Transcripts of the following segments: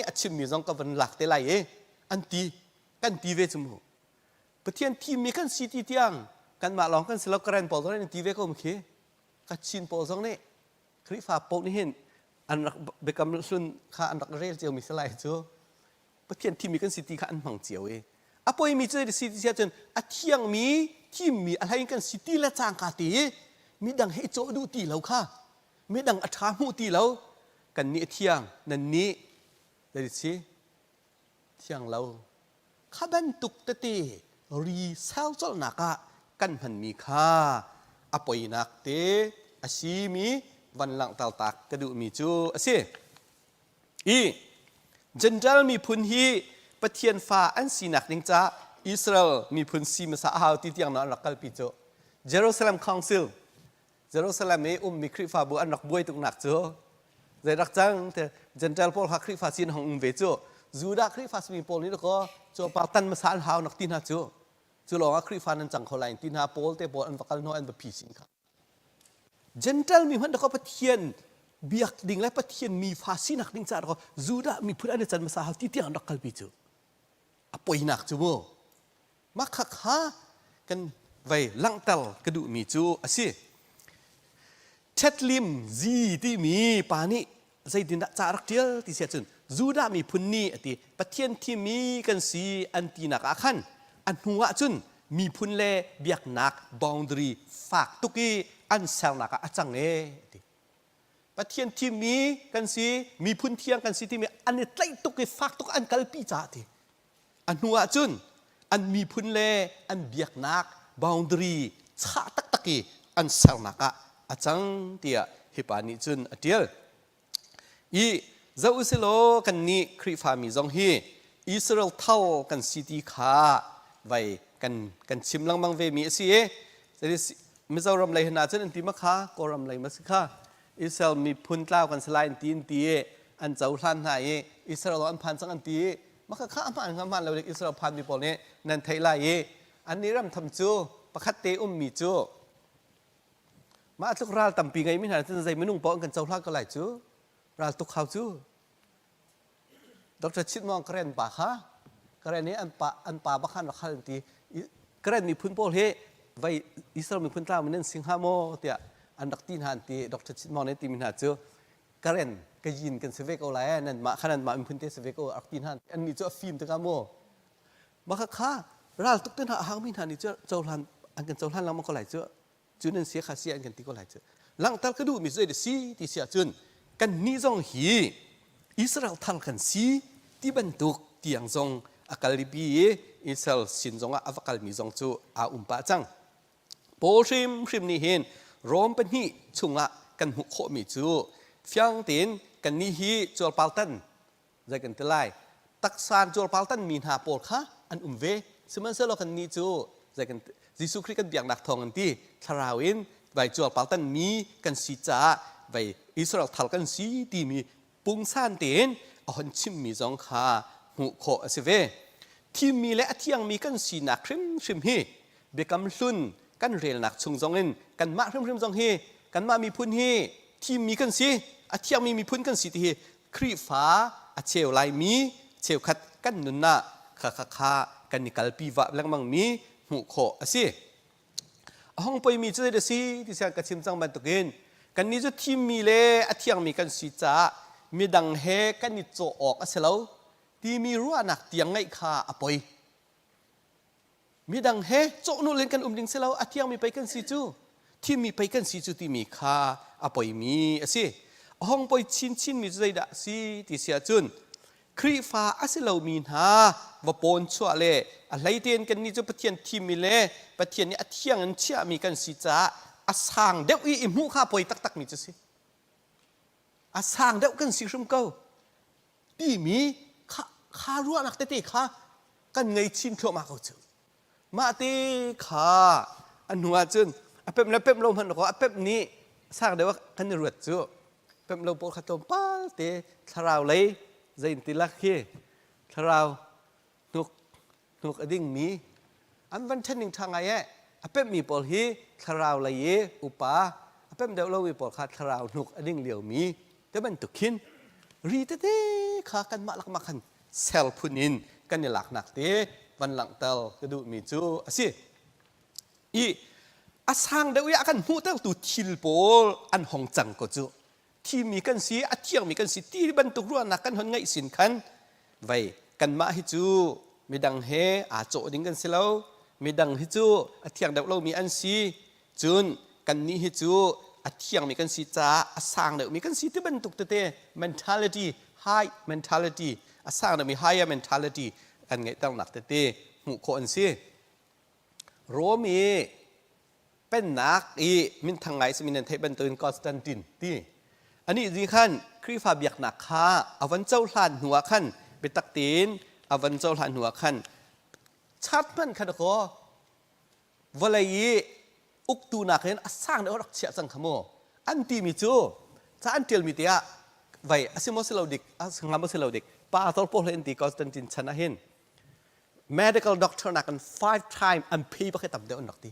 A chimmi zong ka van lak te lai i an ti kan ti ve cu mu. Pathian thimmi kan si ti tiang kanmah lawng kan si lo. Karen pawl zong nih an ti ve ko khi. Kachin pawl zong nih, Khrihfa paoh nih hin an rak biakam hlun kha an rak rel cio mi si lai cu. Pathian thimmi kan si ti kha an hmang cio i a poimi cu si ti cun a thiangmi thimmi a hlei kan si ti le cangka ti i midang he i cawh duh ti lo kha, midang a ṭha hmuh ti lo. Kan nih a thiang, nan nih zei si thiang lo kha bantuk tete ri sau colhnak ah kan hmanmi kha a poinak te a simi van langhter tak ka duhmi cu a si. I Gentile miphun hi Pathian fa an sinak ding caah Israel miphun si hmasa a hau ti tiang an rak kalpi cu. Jerusalem Council, Jerusalem i ummi Khrihfabu an rak buai tuknak cu zei rak cang te? Gentile pawl kha Khrihfa sin hong um ve cu Judah Khrihfa simi pawl nih ko cu pa tan hmasa an hau nak ti hna cu, cu lawng ah Khrihfa nan cang kho lai ti hna. Paul te pawl an va kal hnu an va phi sin kha Gentile mi hmanh ko Pathian biak ding le Pathian mi fa sinak ding caah ko Judah miphun an i can hmasa hau ti tiang an rak kalpi cu a poinak cu mu. Mah kha kan vei langhter ka duhmi cu a si. Ṭhetlim Zi timi pa nih zeitindah ca rak ṭial ti si ahcun, Judah miphun nih a ti, Pathian thimmi kan si an tinak ah khan a hnu ah cun miphun le biaknak boundary fak tuk i an sernak ah a cang ee a ti. Pathian thimmi kan si, miphun thiang kan si timi an i tlaih tuk i fak tuk an kalpi caah ti. A hnu ahcun an miphun le an biaknak boundary chah taktak i an sernak ah a cang tiah hi pa nih cun a ṭial. I zoh usilaw, kannih Khrihfami zong hi Israel tho kan si ti kha vai kan chim lengmang ve mi a si i Mizoram lei hna cun an ti ma kha, Kawlram lei ma si kha, Israel miphun tlau kan si lai an ti, an ti i an cohlan hna i Israel an phan cang an ti i mah kha hmaan hnga hmaan lo ding Israel phanmi pawl nih nan theih lai i an nih ram tham cu pakhat te ummi cu mah tluk ral tampi ngeimi hna cun zei minung paoh an kan cohlan ko lai cu, ral tuk hau cu. Dr. Chit Mong Karen pa kha, Karen i an pa bak khan rak hal an ti. Karen miphun pawl hi vai Israel miphun tlau nan sing hnga maw tiah an rak ti hna an ti. Dr. Chit Mong nih timi hna cu Karen kayin kan si ve ko lai, nan mah kha nan mah miphun te si ve ko rak ti hna. An nih cu a fim tikah mu mah kha kha ral tuk te hna a hangmi hna nih cu cohlan an kan cohlan lengmang ko lai cu, cu nan sia kha sia an kan ti ko lai cu. Langhter ka duhmi zei si ti si ahcun, kan nih zong hi Israel thar kan si ti bantuk tiang zong a kal i Israel sin zong ah a va kalmi zong cu aa um pah cang. Paul hrimhrim nih hin Rom 2 chungah kan hmuh khawhmi cu fiang tein kannih hi cuarpartan, zei kan ti lai, taksa cuarpartan mi hna pawl kha an um ve, sihmanhsehlaw kannih cu zei kan Jesuh Khrih kan biaknak thawng an ti thlarau in vai cuarpartan mi kan si caah vai Israel thar kan si timi pungsan tein a hon chimmi zong kha hmuh khawh a si ve. Thimmi le a thiangmi kan sinak hrimhrim hi Biakam Hlun kan relnak chung zongin kanmah hrimhrim zong hi, kanmah miphun hi thimmi kan si, a thiangmi miphun kan si ti hi Khrihfa a cheu laimi cheukhat kan nun ah kha kha kha kan i kalpi vah lengmang mi hmuh khawh a si. A hong poimi cu zei si ti sian ka chim cang bantukin kannih cu thimmi le a thiangmi kan si caah midang he kan i cawh awk a si lo timi ruahnak tiang ngeih kha a poi. Midang he cawhnul in kan um ding si lo, a thiangmi pei kan si cu, thimmi pei kan si cu timi kha a poimi a si. A hong poi chinchinmi cu zeidah a si ti si ahcun, Khrihfa a si lomi hna va pawn chuah le a hlei tein kannih cu Pathian thimmi le Pathian nih a thiang in chiahmi kan si caah a sang deuh i i hmuh kha poi taktakmi cu si. A sang deuh kan si hrim ko timi kha, kha ruahnak tete kha kan ngei chin thluahmah ko cu. Mah te kha a hnu ahcun a pemh le pemh lo hmanh ko a pemh nih sang deuh kan i ruat cu. Pemh lo pawl kha tlawmpal te thlarau lei zein ti lak khi thlarau hnuk hnuk a dingmi an van ṭhen ning ṭha ngai eh. A pemhmi pawl hi thlarau lei i upa, a pemh deuh lomi pawl kha thlarau hnuk a ding liomi te bantuk khin. Ri tete kha kanmah lakmah khan ser phun in kan i laknak te van langhter ka duhmi cu a si. I a sang deuh i a kan hmuhtertu thil pawl an hong cang ko cu. Thimi kan si, a thiangmi kan si ti bantuk ruahnak kan hon ngeih sin khan vei kanmah hi cu midang he aa cawh ding kan si lo. Midang hi cu a thiang deuh lomi an si. Cun kannih hi cu a thiangmi kan si caah a sang deuhmi kan si ti bantuk tete mentality, high mentality, a sang deuhmi higher mentality kan ngeihternak tete hmuh khawh an si. Rom i pennak i minthang ngai simi nan theih bantukin Constantine ti anih zi khan Khrihfa biaknak kha a van cohlan hnu ah khan biatak tein a van cohlan hnu ah khan chat hmanh kha dakaw vawlei i uktu nakin a sang deuh rak chiah cang kha mu an timi cu ca an ṭialmi te ah vei a si maw si lo dik a si hnga maw si lo dik pastor pawl he an ti Constantine chan ah hin medical doctor nakin five time an pay bak hi tam deuh an rak ti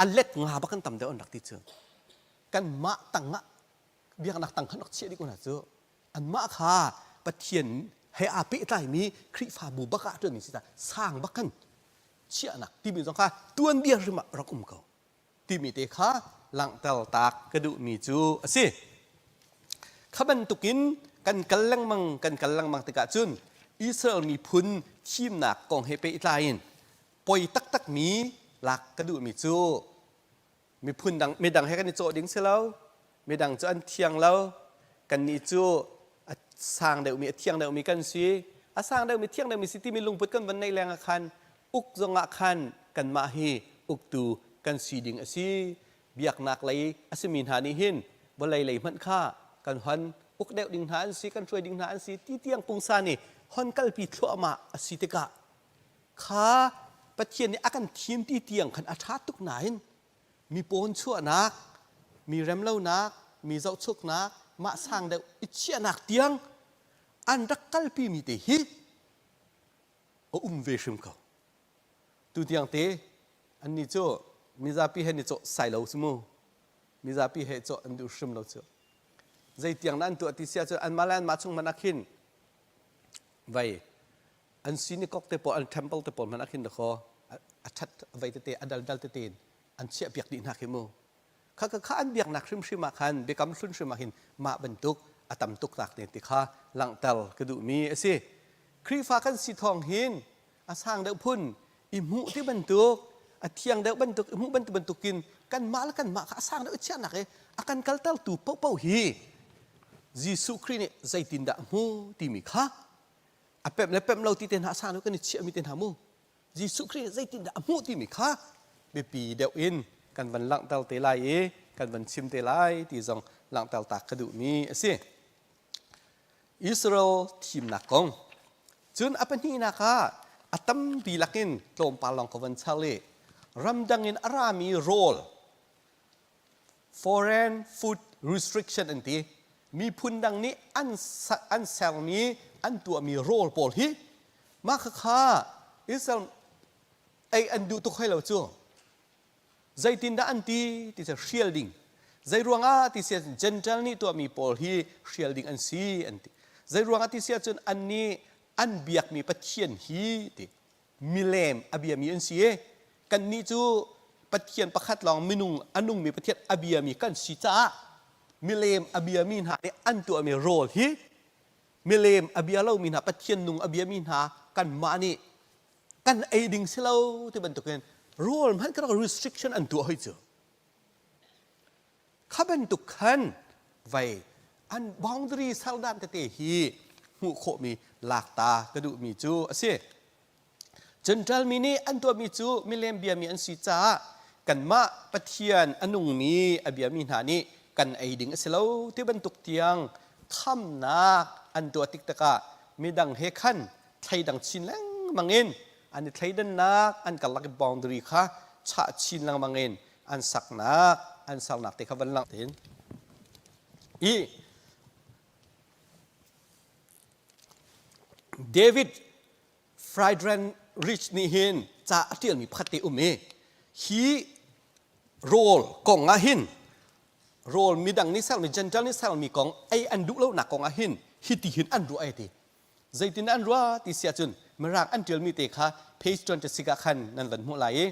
a let nga bak an tam deuh an rak ti cu kanmah tangah biaknak tang khan rak chiah dih ko hna cu anmah kha Pathian he aa pehtlaimi Khrihfabu bak ah ṭuanmi si ta sang bak khan chiahnak timi zong kha tuanbia hrim ah rak um ko timi te kha langhter tak ka duhmi cu a si. Kha bantukin kan kal lengmang kan kal lengmang tikah cun Israel miphun thimnak kong he pehtlai in poi taktakmi lak ka duhmi cu miphun dang midang he kan i cawh ding si lo midang cu an thiang lo kannih cu a sang deuhmi a thiang deuhmi kan si a sang deuhmi thiang deuhmi si timi lungput kan van neih leng ah khan uk zong ah khan kanmah hi uktu kan si ding a si biaknak lei a simi hna nih hin vawlei lei hmanh kha kan hon uk deuh ding hna an si kan hruai ding hna an si ti tiang pungsa nih hon kalpi thluahmah a si tikah kha Pathian nih a kan thim ti tiang khan a ṭha tuk nain mi pawn chuahnak, mi remlonak, mi zohchuknak, mah sang deuh i chiahnak tiang an rak kalpi mi te hi a um ve hrim ko. Tu tiang te annih cu mizapi he ni cawh sai lo cu mu. Mizapi he cawh an duh hrim lo cu. Zeitiang na an tuah ti sia cu anmah le anmah chung hmanh ah khin vei an synagogue te pawl an temple te pawl hmanh ah khin dakaw a ṭhat vei tete a daldal tete in an chiah piak dih hna khi mu kha kha kha an biaknak hrimhrim ah khan biakam hlun hrim ah hin mah bantuk a tam tuk tak ne ti kha langhter ka duhmi a si Khrihfa kan si thawng hin a sang deuh phun i hmuh ti bantuk a thiang deuh bantuk i hmuh bantuk bantukin kanmah le kanmah kha a sang deuh i chiahnak i a kan kaltertu paohpaoh hi Jesuh Khrih nih zeitindah a hmu timi kha a pemh le pemh lo ti te hna a sang deuh kan i chiahmi te hna mu Jesuh Khrih nih zeitindah a hmuh timi kha biapi deuh in kan van langhter te lai i kan van chim te lai ti zong langhter tak ka duhmi a si. Israel thimnak kong cun a pahnihnak ah a tampi lakin tlawmpal lawng ka van char i ramdang in a rami rawl foreign food restriction an ti miphun dang nih an an sermi an tuahmi rawl pawl hi mah khakha Israel ei an duh tuk hoi lo cu zeitindah an ti ti cu hrial ding zei ruangah ti si Gentile nih tuahmi pawl hi hrial ding an si an ti zei ruangah ti si ahcun an nih an biakmi Pathian hi ti milem a biami an si i kannih cu Pathian pakhat lawng minung a nungmi Pathian a biami kan si caah milem a biami hna nih an tuahmi rawl hi milem a bia lomi hna Pathian nung a biami hna kanmah nih kan ei ding si lo ti bantukin rawl hmanh ka rak restriction an tuah hoi cu Kha bantuk khan vei an boundary serdan tete hi hmuh khawhmi lakta ka duhmi cu a si. Gentile mi nih an tuahmi cu milem biami an si caah kanmah Pathian a nungmi a biami hna nih kan ei ding a si lo ti bantuk tiang khamnak an tuah tik tikah midang he khan thleidang chin lengmang in an i thleidannak an karlak i boundary kha chah chin lengmang in an saknak an sernak te kha van lang tein i David Friedrich nih hin ca a ṭialmi pakhat te um i hi rawl kong ah hin rawl midang nih sermi Gentile nih sermi kong ei an duh lonak kong ah hin Hiti hin an ruah ai ti. Zeitin an ruah ti si ahcun Mirang an ṭialmi te kha page 26 ah khan nan van hmuh lai i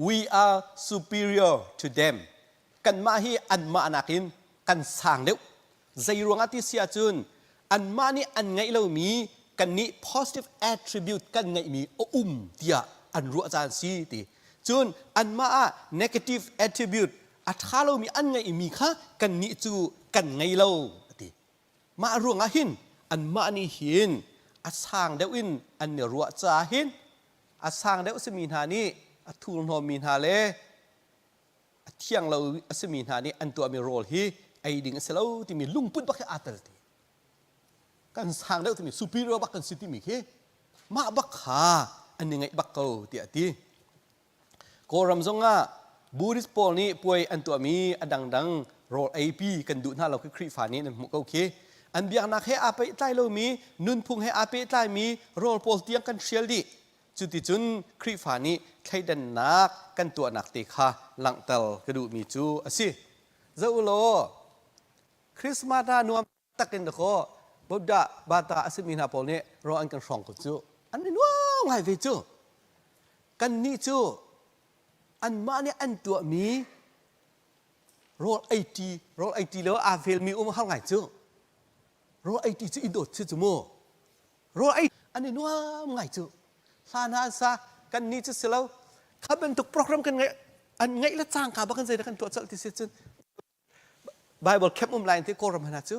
We are superior to them. Kanmah hi anmah nakin kan sang deuh. Zei ruangah ti si ahcun anmah nih an ngeih lomi kannih positive attribute kan ngeihmi a um tiah an ruah caan si ti. Cun anmah ah negative attribute a ṭha lomi an ngeihmi kha kannih cu kan ngei lo a ti. Mah ruangah hin anmah nih hin a sang deuh in an i ruah caah hin a sang deuh simi hna nih a thurhnawmmi hna le a thiang lo a simi hna nih an tuahmi rawl hi ei ding a si lo timi lungput bak hi aa tel ti. Kan sang deuh timi superior bak kan si timi khi mah bak kha an i ngaih bak ko tiah a ti. Kawlram zongah Buddhist pawl nih puai an tuahmi a dangdang rawl eipi kan duh hna lo khi Khrihfa nih nan hmuh ko khi. An biaknak he aa pehtlai lomi, nunphung he aa pehtlaimi rawl pawl tiang kan hrial dih. Cuticun Khrihfa nih thleidannak kan tuahnak te kha langhter ka duhmi cu a si. Zoh u law, Christmas ah nuam takin dakaw Buddha bata a simi hna pawl nih rawl an kan hrawng ko cu. An i nuam ngai ve cu. Kannih cu anmah nih an tuahmi rawl eiṭi rawl eiṭi lo aa velmi um har ngai cu. Rawl eiṭi cu i dawt si cu mu. Rawl ei an i nuam ngai cu. Hla hna an sa kannih cu si lo. Kha bantuk program kan ngeih an ngeih le cangka bak in zeidah kan tuah colh ti si cun Bible camp um lai ti Kawlram hna cu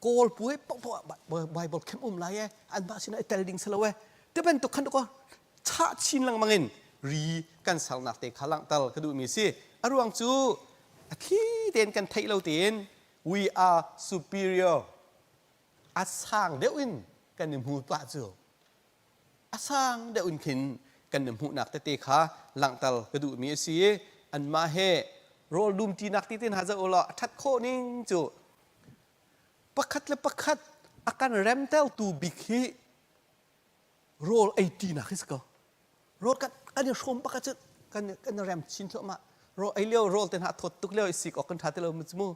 Kawl puai paohpaoh ah Bible camp um lai e anmah sinah i tel ding si lo e ti bantuk khan ko chah chin lengmang in ri kan sernak te kha langhter ka duhmi si a ruang cu a thli tein kan theih lo tein we are superior a sang deuh in kan i hmu pah cu a sang deuh in khin kan i hmuhnak tete kha langhter ka duhmi a si i anmah he rawl dumṭinak ti te hna zoh ulaw a ṭhat khawh ning cu pakhat le pakhat a kan remtertu bik hi rawl eiṭinak hi si ko. Rawl kan kan i hrawm pakhat cu kan kan i rem chin thluahmah. Rawl ei lio rawl te hna a thawt tuk lio i sik awk kan ṭha ti lo mu cu mu.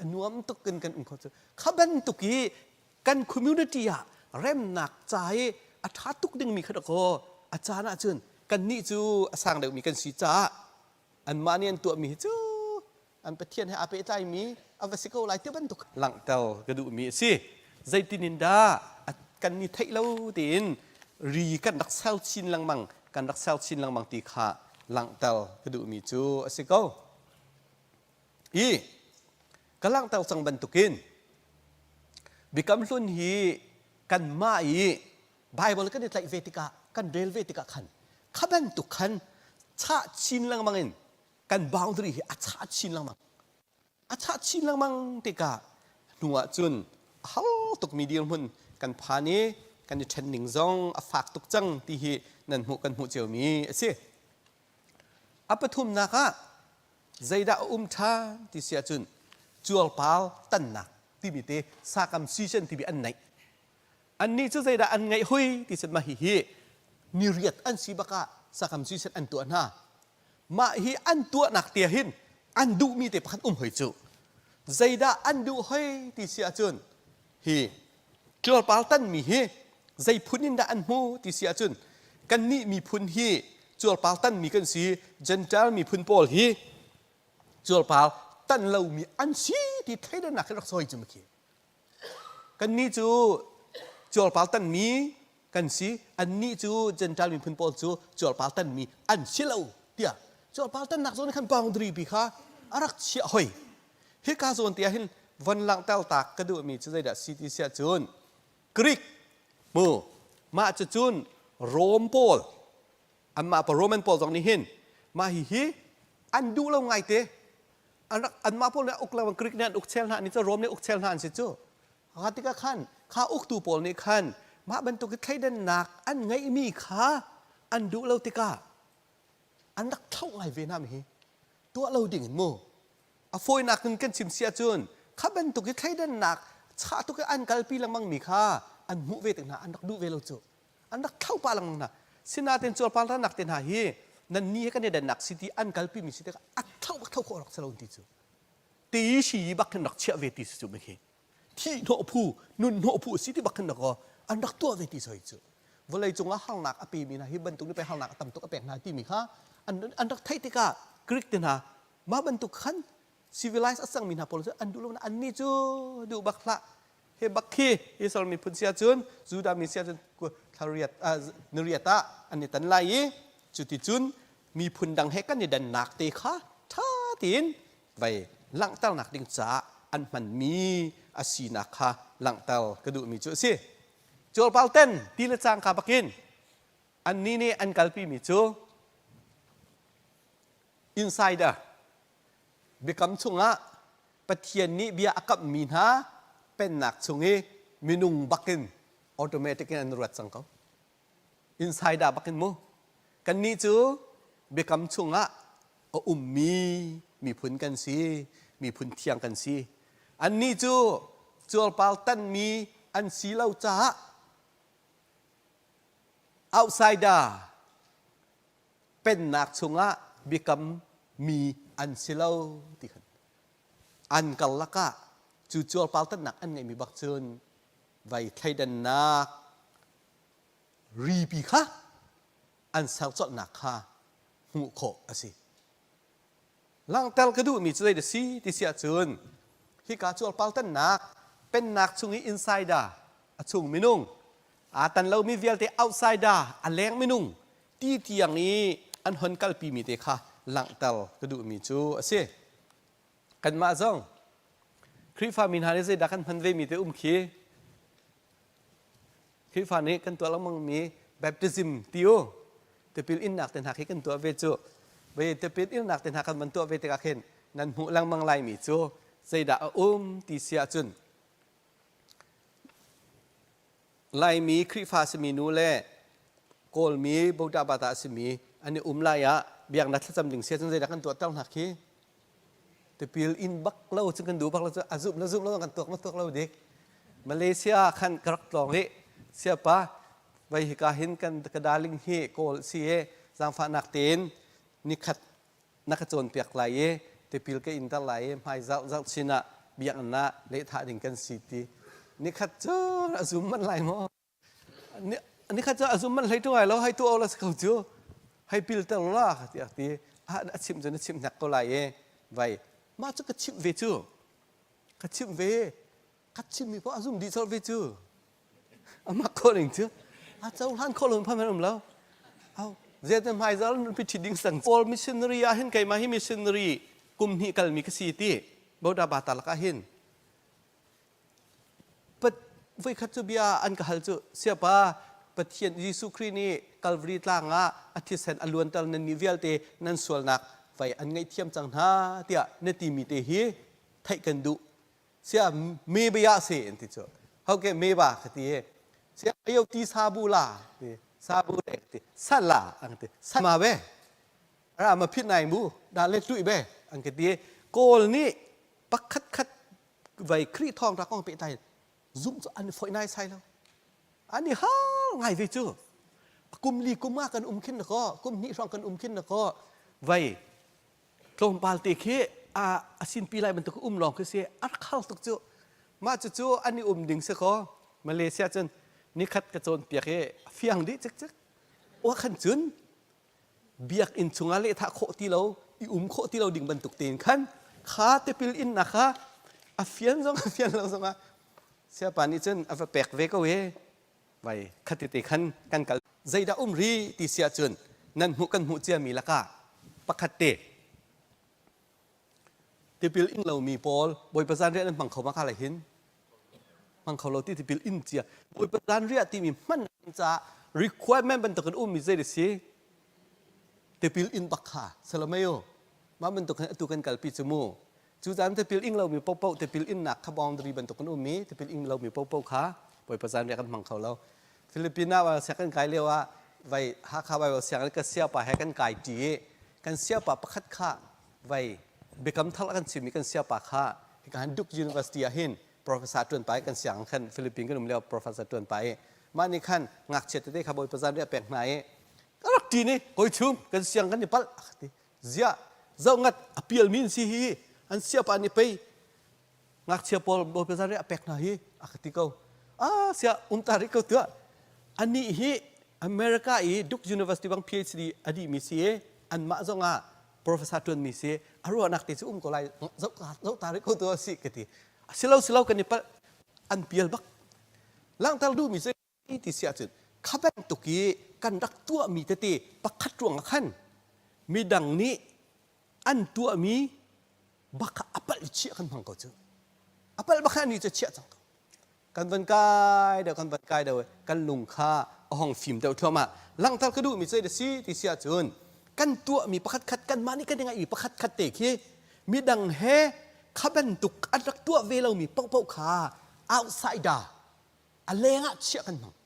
A nuam tuk in kan um kho cu. Kha bantuk i kan community ah remnak ca i a ṭha tuk dingmi kha dakaw a caan ahcun kannih cu a sang deuhmi kan si caah anmah nih an tuahmi hi cu an Pathian he aa pehtlaimi a va si ko lai ti bantuk langhter ka duhmi a si. Zeitin in dah kan ni theih lo tiin ri kan rak ser chin lengmang kan rak ser chin lengmang ti kha langhter ka duhmi cu a si ko. I ka langhter cang bantukin Biakam Hlun hi kanmah i Bible kan i tlaih ve tikah kan rel ve tikah khan kha bantuk khan chah chin lengmang in kan boundary hi a chah chin lengmang. A chah chin lengmang tikah hnu ah cun a har tukmi dirhmun kan phan i kan i ṭhen ning zong a fak tuk cang ti hi nan hmuh kan hmuh ciomi a si. A pathumnak ah zeidah a um ṭhan ti si ahcun cuarpar tannak timi te circumcision timi an neih. Annih cu zeidah an ngeih hui ti cun mah hihi niriat an si bak ah circumcision an tuah hna. Mah hi an tuahnak te hin an duhmi te pakhat um hoi cu. Zeidah an duh hoi ti si ahcun hi Cuarpar tanmi hi zei phun in dah an hmu ti si ahcun kannih miphun hi cuarpar tanmi kan si Gentile miphun pawl hi cuarpar tan lomi an si ti thleidannak hi rak sawi cu khi. Kannih cu cuarpar tanmi kan si annih cu Gentile miphun pawl cu cuarpar tanmi an si lo tiah cuarpar tannak zawn khan boundary pi kha a rak chiah hoi. Hika zawn te ah hin von langhter tak ka duhmi cu zeidah si ti siah cun Greek mu mah cu cun Rom pawl anmah pa Roman pawl zong nih hin mah hihi an duh lo ngaite an rak anmah pawl nih uk lo Greek nih an uk chel hna ni cu Rom nih uk chel hna an si cu kha tikah khan kha uktu pawl nih khan mah bantuk i thleidannak an ngeihmi kha an duh lo tikah an rak thlauh ngai ve hna mi hi tuah lo ding in mu A fawinak in kan chim si ahcun kha bantuk i thleidannak chah tuk i an kalpi lengmang mi kha an hmuh ve tik hna an rak duh ve lo cu. An rak thlauh pah lengmang hna. Sinain cuarpartannak te hna hi nan ni he kan i dannak si ti an kalpi mi si tikah a thlauh bak thlauh khawh rak si lo ti cu. Ti si bak hin rak chiah ve ti si cu mi khi. Thih hnawh phu, nun hnawh phu si ti bak khin dakaw an rak tuah ve ti soi cu. Vawlei cung ah harnak a pemi hna hi bantuk nih pei harnak a tam tuk a pek hna timi kha an, an rak theih tikah Greek te hna mah bantuk khan civilized a cangmi hna pawl cu an duh lo an nih cu duh bak hlah he bak khi Israel miphun si ahcun Judah mi si ahcun thlariat niriat ah an i tan lai i cuticun miphun dang he kan i dannak te kha ṭha tein vai langhternak ding caah an hmanmi a sinak kha langhter ka duhmi cu a si. Cuarpar ten ti le cangka bakin annih nih an kalpimi cu insider biakam chungah Pathian nih bia a kamhmi hna pennak chung i minung bakin automatic in an ruat cang ko. Insider bakin mu. Kannih cu biakam chungah a ummi miphun kan si, miphun thiang kan si. Annih cu cuarpar tanmi an si lo caah outsider pennak chungah biakam mi an si lo ti khan an karlak ah cu cuarpartannak an ngeihmi bak cun vai thleidannak ripi kha an ser colhnak kha hmuh khawh a si. Langhter ka duhmi cu zei si ti si ahcun hika cuarpartannak pennak chung i insider a chung minung aa tan lomi vialte outsider a leng minung ti tiang i an hon kalpimi te kha langhter ka duhmi cu a si. Kanmah zong Khrihfa mi hna nih zeidah kan hman vemi te um khi Khrihfa nih kan tuah lengmangmi baptism ti u tipil innak te hna khi kan tuah ve cu ve tipil innak te hna kan van tuah ve tikah khin nan hmuh lengmang laimi cu zeidah a um ti si ahcun Laimi Khrihfa simi nu le Kawlmi Buddha Bata simi an i um lai ah biaknak thlacam ding sia cun zeidah kan tuah ter hna khi tipil in bak lo cun kan duh bak lo cu a zumh le zumh lo kan tuak ma tuak lo dik Malaysia khan ka rak tlawng i siapa vai hika hin kan ka darling hi kawl si e zaangfahnak tein nikhat na ka cawnpiak lai i tipil ka in ter lai i hmai zarh zarh chin ah biakinn ah lehthah ding kan si ti nikhat cu a zum manh lai maw nikhat cu a zum manh hlei ṭung ai lo hei tu la si ko cu hei pil ter la tiah ti a chimh cu na chimh hnek ko lai i vai mah cu ka chimh ve cu ka chimh ve ka chimmi poh a zum dih colh ve cu amah khawh ning cu a cohlan khawh lo pham um lo au zeite hmaizal pi ṭhi ding sang Paul missionary ah hin keimah hi missionary kum hnih kalmi ka si ti Boda Bata lakah hin Pat voikhat cu bia an ka hal cu siapa Pathian Jesuh Khrih nih Calvary tlang ah a thisen a luanter nan nih vialte nan sualnak vai an ngaihthiam cang hna tiah na timi te hi theih kan duh sia me bia se an ti cu hoke me ba ka ti sia ayo ti sabu la ti sabu le ti sala an ti sama be ra ma phit nai mu da le tui be an ka ti kawl nih pakhat khat vai Khrih thawng ra kong pe tai zum cu an foi nai sai lo an i hal ngai ve cu kum li kum ah kan um khin na ko kum hnih hrawng kan um khin na ko vai tlawmpal te khi a a sinpi lai bantuk um lawng khi si a rak har tuk cu mah cucu an i um ding si kaw Malaysia cun nikhat ka cawnpiak i a fiang dih cikcek wa khan cun biakinn chungah lehthah khawh ti lo i um khawh ti lo ding bantuk tein khan kha tipil innak kha a fian zong a fian lo zongah siapa nih cun a va pek ve ko i vai khatite khan kan kal zeidah um ri ti si ahcun nan hmuh kan hmuh ciami lakah pakhat te tipil ing lomi pawl Bawipa zanriah nan hmang kho ma kha lai hin hmang kho lo ti tipil in cia Bawipa zanriah timi hman caah requirement bantuk in ummi zei si tipil in bak kha salomeo mah bantuk hin atu kan kalpi cu mu Cu caan tipil ing lomi paohpaoh tipil innak kha boundary bantuk an um i tipil ing lomi paohpaoh kha Bawipa zanriah kan hmang kho lo. Philippine ah sianginn kai lio ah vai Hakha Bible sianginn ka siapa he kan kai ṭi i kan siapa pakhat kha vai biakam thar kan chimmi kan siapa kha hika han Duke University ah hin professor ṭuan pa i kan sianginn khan Philippine kan um lio professor ṭuan pa i mah nih khan ngakchia tete kha Bawipa zanriah pek hna i ka rak ṭin i koi chum kan siang kan i palh a ka ti Ziah zoh ngat a pialmi an si hi an siapa nih pei Ngakchia pawl Bawipa zanriah a pek hna hi a ka ti ko. Ah siah um ta rih ko tuah. Anih hi America i Duke University bang PhD a dihmi si i anmah zong ah professor ṭuanmi si a ruahnak te cu um ko lai zoh ta rih ko tuah si ka ti. Silo silo kan i palh an pial bak. Langhter duhmi cu ti si ahcun kha bantuk i kan rak tuahmi tete pakhat ruang ah khan midang nih an tuahmi bak kha a palh i chiah kan hmang ko cu. A palh bak kha ani cu chiah cang ko. Kan van kai deuh kan van kai deuh kan lung kha a hong fim deuh thluahmah. Langhter ka duhmi cu si ti si ahcun kan tuahmi pakhat khat kanmah nih kan i ngaihmi pakhat khat te khi midang he kha bantuk an rak tuah ve lomi paohpaoh kha outsider a leng ah chiah kan hmang.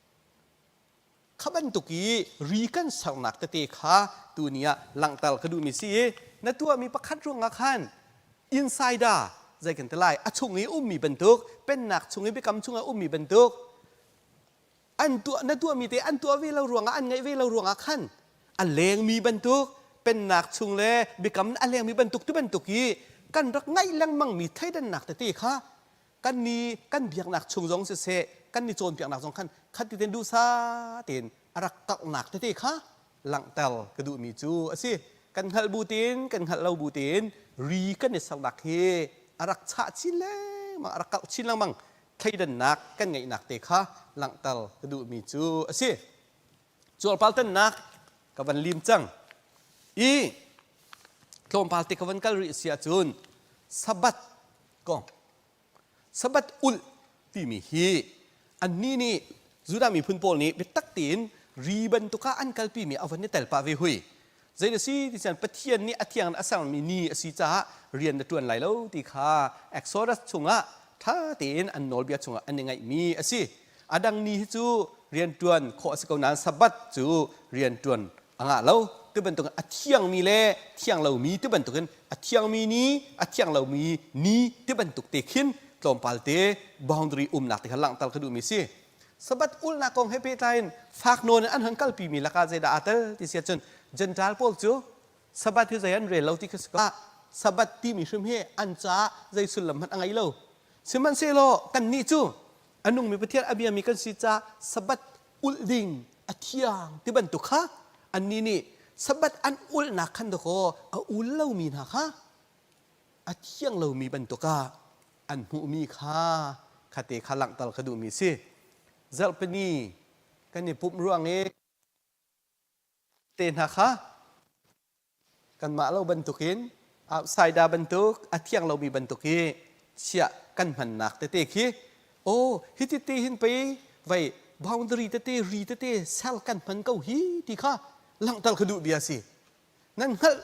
Kha bantuk i ri kan sernak tete kha tuni ah langhter ka duhmi si i na tuahmi pakhat ruangah khan insider zei kan ti lai a chung i ummi bantuk pennak chung i biakam chungah ummi bantuk an tuah na tuahmi te an tuah ve lo ruangah an ngaih ve lo ruangah khan a lengmi bantuk pennak chung le biakam a lengmi bantuk tu bantuk i kan rak ngaih lengmangmi thleidannak tete kha kan ni kan biaknak chung zong siseh kan ni cawnpiaknak zong khan khat ti ten duhsa tein a rak karhnak tete kha langhter ka duhmi cu a si. Kan hngalh bu tein kan hngalh lo bu tein ri kan i sernak hi a rak chah chin lengmang a rak karh chin lengmang thleidannak kan ngeihnak te kha langhter ka duhmi cu a si. Cuarpal tannak ka van lim cang i tlawmpal te ka van kal rih si ahcun Sabbath kong Sabbath ulh timi hi annih nih Judah miphun pawl nih biatak tein ri bantuk ah an kalpimi a van i tel pah ve hui. Zei na si ti cun Pathian nih a thiang in a sermi ni a si caah rian na ṭuan lai lo ti kha Exodus chungah ṭha tein an nawlbia chungah an i ngaihmi a si. A dang ni hi cu rian ṭuan khawh a si ko nain Sabbath cu rian ṭuan a ngah lo. Ti bantukin a thiangmi le thiang lomi ti bantukin a thiangmi ni a thiang lomi ni ti bantuk te khin tlawmpal te boundary umnak te kha langhter ka duhmi si. Sabbath ulhnak kong he pehtlai in fak nawn in an hon kalpimi lakah zeidah aa tel ti si ahcun Gentile pawl cu Sabbath hi zei an rel lo ti kha si ko. Sabbath timi hrim hi an caah zei sullam hmanh a ngei lo. Sihmanhsehlaw kannih cu a nungmi Pathian a biami kan si caah Sabbath ulh ding a thiang ti bantuk kha annih nih Sabbath an ulhnak khan dakaw a ul lomi hna kha a thiang lomi bantuk ah an hmuhmi kha khate kha langhter ka duhmi si. Zarhpini kan i pumh ruang i te hna kha kanmah lo bantukin outsider bantuk a thiang lomi bantuk hi chiah kan hmannak tete khi aw hi tete hin pei vei boundary tete ri tete sel kan hman ko hi ti kha langhter ka duh bia si. Nan hngalh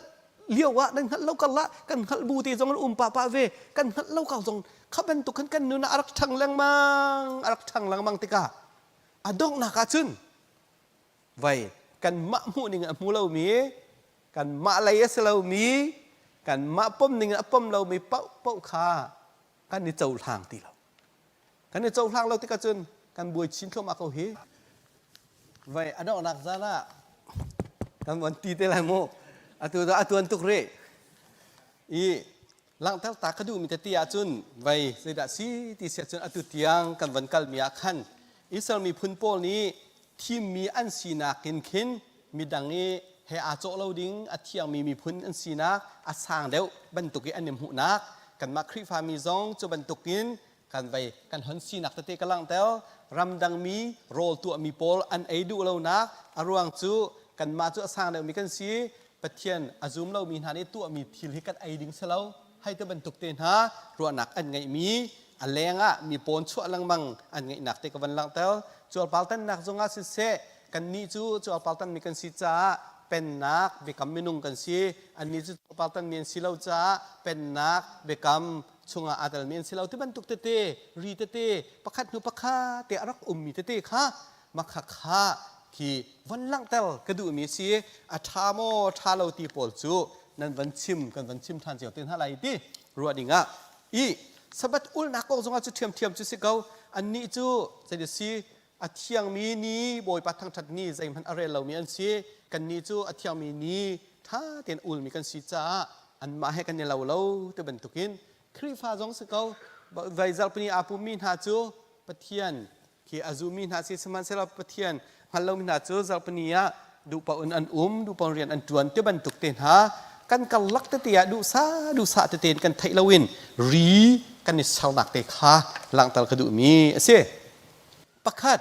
lio ah nan hngalh lo kar lah kan hngalh bu te zong um pah pah ve kan hngalh lo kar zong kha bantuk khan kan nun ah a rak ṭhang lengmang a rak ṭhang lengmang tikah a donghnak ah cun vai kanmah hmuh ning a hmu lomi kanmah lei a si lomi kanmah pom ning a pom lomi paohpaoh kha kan i cohlang ti lo. Kan i cohlang lo tikah cun kan buai chin thluahmah ko hi. Vai a donghnak zan ah kan von ti te lai mu. Atu dah a tuan tuk rih. I langhter ta ka duhmi tete ahcun vai zeidah si ti si ahcun atu tiang kan von kalmi ah khan Israel miphun pawl nih thimmi an sinak in khin midang i he aa cawh lo ding a thiangmi miphun an sinak a sang deuh bantuk i an i hmuhnak kanmah Khrihfami zong cu bantukin kan vei kan hon sinak tete ka langhter. Ramdangmi rawl tuahmi pawl an ei duh lonak a ruang cu kanmah cu a sang deuhmi kan si. Pathian a zum lomi hna nih tuahmi thil hi kan ei ding si lo hei ti bantuk te hna ruahnak an ngeihmi a leng ah mi pawn chuah lengmang an ngeihnak te ka van langhter. Cuarpar tannak zongah siseh kannih cu cuarpar tanmi kan si caah pennak biakam minung kan si. Annih cu cuarpar tanmi an si lo caah pennak biakam chungah aa telmi an si lo ti bantuk tete ri tete pakhat hnu pakhat te a rak ummi tete kha makha kha khi von langhter ka duhmi a si. A ṭha maw ṭha lo ti pawl cu nan van chim kan van chim ṭhan cio te hna lai ti ruah ding ah i Sabbath ulnak kong zongah cu ṭhiamṭhiam cu si ko. Annih cu zei si a thiangmi ni Bawipa thangṭhat ni zeihmanh a rel lomi an si. Kannih cu a thiangmi ni ṭha tein ulmi kan si caah anmah he kan i lo lo ti bantukin Khrihfa zong si ko. Vai zarhpini aa pummi hna cu Pathian khi a zummi hna si sihmanhsehlaw Pathian hngal lomi hna cu zarhpini ah duhpaoh in an um, duhpaoh in rian an ṭuan ti bantuk te hna kan karlak tete ah duhsah duhsah tete in kan theih loin ri kan i sernak te kha langhter ka duhmi a si. Pakhat,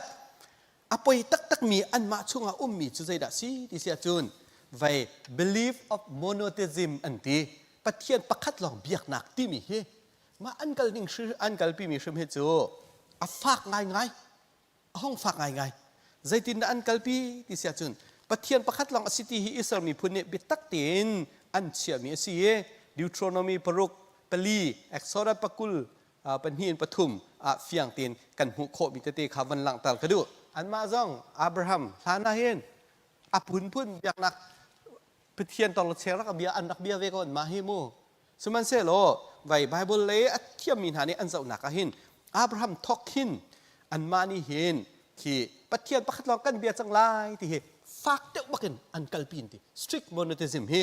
a poi taktakmi anmah chungah ummi cu zeidah si ti si ahcun vei belief of monotheism an ti. Pathian pakhat lawng biaknak timi hi mah an kal ning an kalpimi hrim hi cu a fak ngaingai a hong fak ngaingai zeitindah an kalpi ti si ahcun Pathian pakhat lawng a si ti hi Israel miphun nih biatak tein an chiahmi a si i Deuteronomy paruk pali Exodus pakul pahnih in pathum ah fiang tein kan hmuh khawhmi tete kha van langhter ka duh anmah zong Abraham hlan ah hin a phunphun biaknak Pathian torlecheng rak bia an rak bia ve ko anmah hi mu Sihmanhsehlaw vai Bible lei a thiammi hna nih an zohnak ah hin Abraham thawk hin anmah nih hin khi Pathian pakhat lawng kan bia cang lai ti hi fak deuh bakin an kalpi an ti strict monotheism hi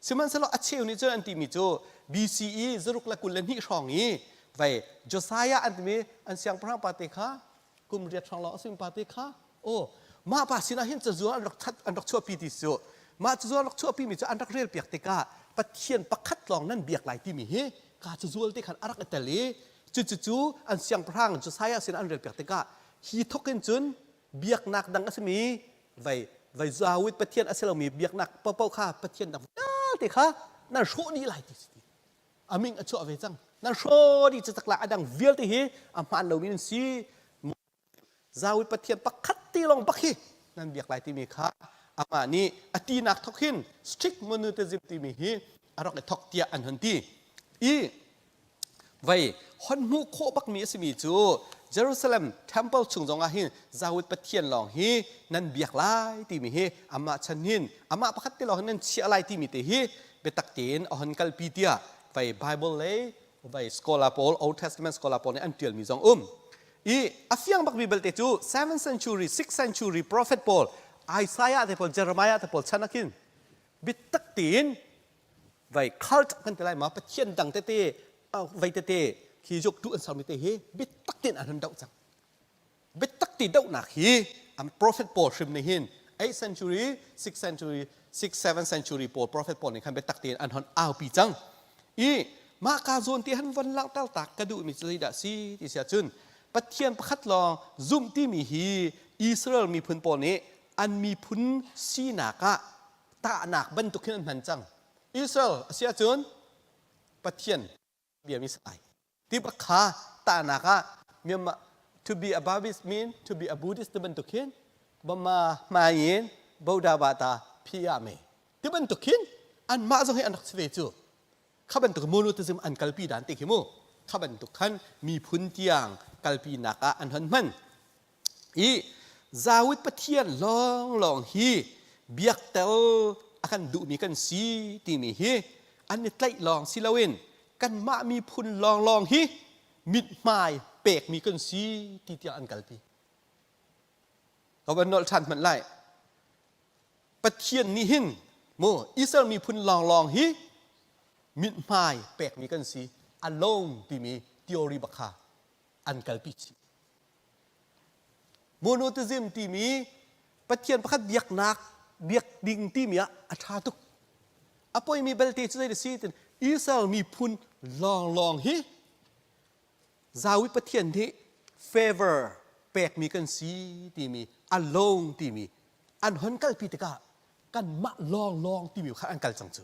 sihmanhsehlaw a cheu nih cun an timi cu BCE zaruk le 22 hrawng i vai Josiah an timi an siangpahrang pa te kha kum riat hrawng lawng a simi pa te kha aw mah pa sinah hin cazual an rak that an rak chuahpi ti cu mah cazual an rak chuahpi mi cu an rak rel piak tikah Pathian pakhat lawng nan biak lai timi hi ka cazual te khan a rak i tel i cucu an siangpahrang Josiah sin an rel piak tikah hi thok in cun biaknak dang a simi vai vai zawit Pathian a si lomi biaknak paohpaoh kha Pathian dang vialte kha nan hrawh dih lai ti si a ming a chuah ve cang nan hrawh dih cacak la a dang vialte hi a hmaan lomi an si Zawi Pathian pakhat te lawng bak hi nan biak lai timi kha amah nih a tinak thok hin strict monotheism timi hi a rak i thok tiah an hun ti. I vei hon hmuh khawh bakmi a simi cu Jerusalem temple chung zongah hin Zawit Pathian lawng hi nan biak lai timi hi amah chan hin amah pakhat te lawng hin nan chiah lai timi te hi biatak tein a hon kalpi tiah vei Bible lei vai scholar pawl Old Testament scholar pawl nih an tialmi zong um i a fiang bakmi belte cu 7th century 6th century prophet pawl Isaiah te pawl Jeremiah te pawl chan ah khin biatak tein vai cult kan ti lai ma pathian dang tete vai tete khi juk tu an sermi te hi biatak tein an hun doh cang biatak ti dohnak hi an prophet pawl hrim nih hin 8th century 6th century 6 7th century pawl prophet pawl nih khan biatak tein an hon aupi cang i mah ka zawn ti han von langhter tak ka duhmi cu zeidah si ti sia cun Pathian pakhat lawng zumh timi hi Israel miphun pawl nih an miphun sinak ah tahnak bantuk hin an hman cang Israel a si ahcun Pathian biami si Ti bak kha tahnak ah Myanmar to be a Buddhist mean to be a Buddhist ti bantuk hin Bama hmai in Boda bata phi me ti bantuk hin anmah zong hi an rak si ve cu kha bantuk monotheism an kalpi dan te khi mu kha bantuk khan miphun tiang kalpi nak ah an hon hman i Zawit Pathian lawnglawng hi biaktel a kan duhmi kan si timi hi an i tlaih lawng si loin kanmah miphun lawnglawng hi mithmai pekmi kan si ti tiang an kalpi. Ka van nolh ṭhan hmanh lai. Pathian nih hin mu Israel miphun lawnglawng hi mithmai pekmi kan si alone timi theory bak kha an kalpi chih. Monotheism timi Pathian pakhat biaknak biak ding timi ah a ṭha tuk. A poimi belte cu zei a si tin Israel miphun lawnglawng hi Zawi Pathian nih favor pekmi kan si timi alone timi an hon kalpi tikah kanmah lawnglawng timi kha an kal cang cu.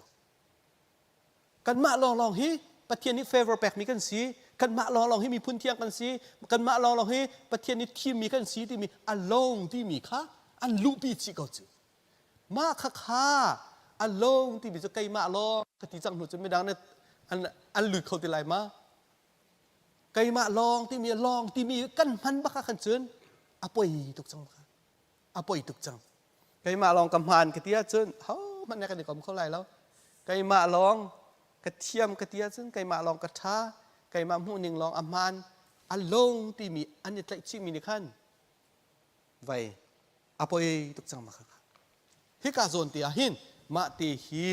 Kanmah lawnglawng hi Pathian nih favor pekmi kan si. Kanmah lawnglawng hi miphun thiang kan si. Kanmah lawnglawng hi Pathian nih thimmi kan si timi alone timi kha an luhpi chih ko cu. Mah kha kha alone timi cu keimah lawng ka ti cang hnu cu midang nih an, an lut kho ti lai ma? Keimah lawng timi lawng timi kan hman bak ah khan cun a poi tuk cang kha. A poi tuk cang. Keimah lawng ka hmaan ka ti ahcun hohmanh nih kan i kom kho lai lo. Keimah lawng ka thiam ka ti ahcun keimah lawng ka ṭha, keimah hmuhning lawng a hmaan, a lung timi an i tlaihchihmi nih khan vei a poi tuk cang ma kha. Hika zawn te ah hin mah te hi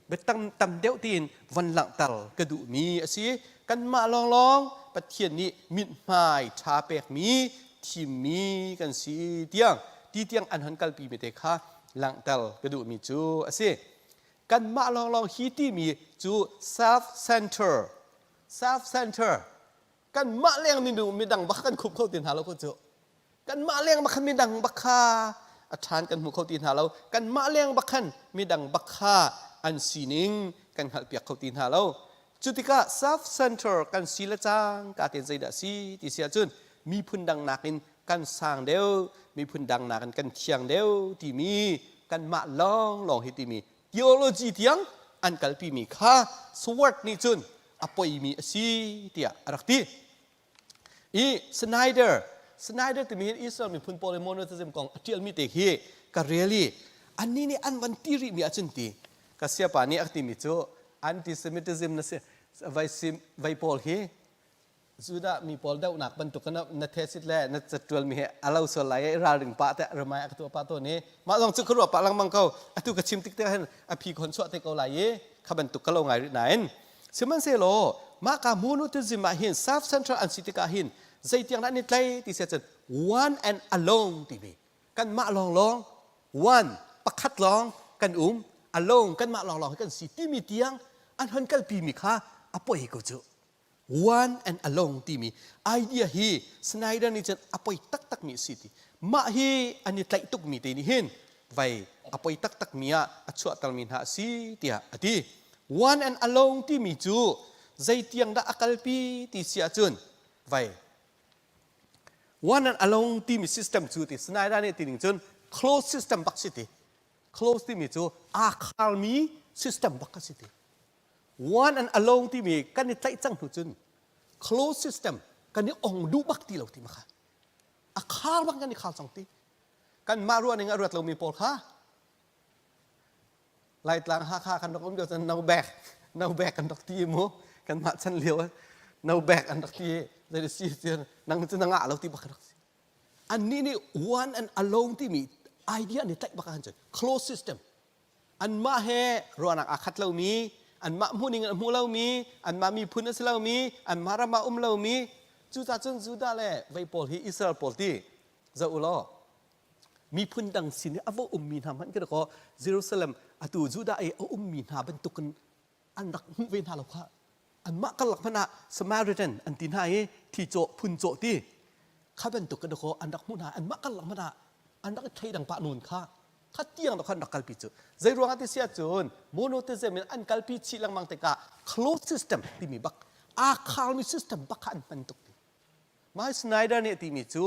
biatam tam deuh tiin von langhter ka duhmi a si. Kanmah lawnglawng Pathian nih mithmai ṭha pekmi thimmi kan si tiang ti tiang an hon kalpi mi te kha langhter ka duhmi cu a si. Kanmah lawnglawng hi timi cu self-center self-center kanmah leng midang bak kan khup kho ti hna lo ko cu. Kanmah leng bak khan midang bak kha a ṭhan kan hmu kho ti hna lo. Kanmah leng bak khan midang bak kha an sining kan hngalhpiak kho ti hna lo. Cu tikah self-center kan si le cang ka tein zeidah si ti si ahcun miphun dang nakin kan sang deuh, miphun dang nakin kan thiang deuh timi kanmah lawnglawng hi timi theology tiang an kalpimi kha Sword nih cun a poimi a si tiah a rak ti. I Snyder, Snyder timi hin Israel miphun pawl i monotheism kong a ṭialmi te hi ka rel i annih nih an van ti rihmi ahcun ti ka siapa nih a timi cu anti-Semitism na si vai sim vai pawl hi Judah mi pawl dohnak bantuk na na thesit le na catual mi he a lo sual lai i ralring pah te ramai a ka tuah pah tawn i mah zong cu ka ruah pah lengmang ko atu ka chim tik te hin a phi khon chuah te ko lai i kha bantuk ka lo ngai rih nain Sihmanhsehlaw mahka monotheism ah hin self-centered an si tikah hin zeitiang dah an i tlai ti si ahcun one and alone timi kanmah lawnglawng one pakhat lawng kan um alone kanmah lawnglawng hi kan si timi tiang an hon kalpimi kha a poi ko cu. One and alone timi idea hi Snyder nih cun a poi taktakmi a si ti. Mah hi an i tlaih tukmi te nih hin vai a poi taktakmi ah a chuahtermi hna a si tiah a ti. One and alone timi cu zeitiang dah a kalpi ti si ahcun vai one and alone timi system cu ti Snyder nih ti ning cun closed system bak si ti. Closed timi cu aa kharmi system bak a si ti. One and alone timi kan i tlaih cang hnu cun closed system kan i ong duh bak ti lo ti ma kha. A khar bak kan i khar cang ti. Kanmah ruah ning a ruat lomi pawl kha Laitlang Hakha kan rak um lio cun no bag no bag kan rak ti mu kanmah chan lio no bag an rak ti zei si ti nang cu na ngah lo ti bak rak si annih nih one and alone timi idea an i tlaih bak ahcun closed system anmah he ruahnak aa khat lomi anmah hmuhning an hmu lomi anmah miphun a si lomi anmah ram ah um lomi cucaah cun Judah le vei pawl hi Israel pawl ti zoh u law miphun dang sin i a va ummi hna hmanh khi kaw Jerusalem atu Judah i a ummi hna bantukin an rak hmuh ve hna lo kha anmah karlak hmanh ah Samaritan an ti hna i thi cawh phun cawh ti kha bantuk ka kaw an rak hmuh hna anmah karlak hmanh ah an rak i thleidang pah nawn kha kha tiang khan rak kalpi cu zei ruangah ti si ahcun monotheism in an kalpi chih lengmang tikah closed system timi bak aa kharmi system bak kha an hman tuk ti Mike Snyder nih a timi cu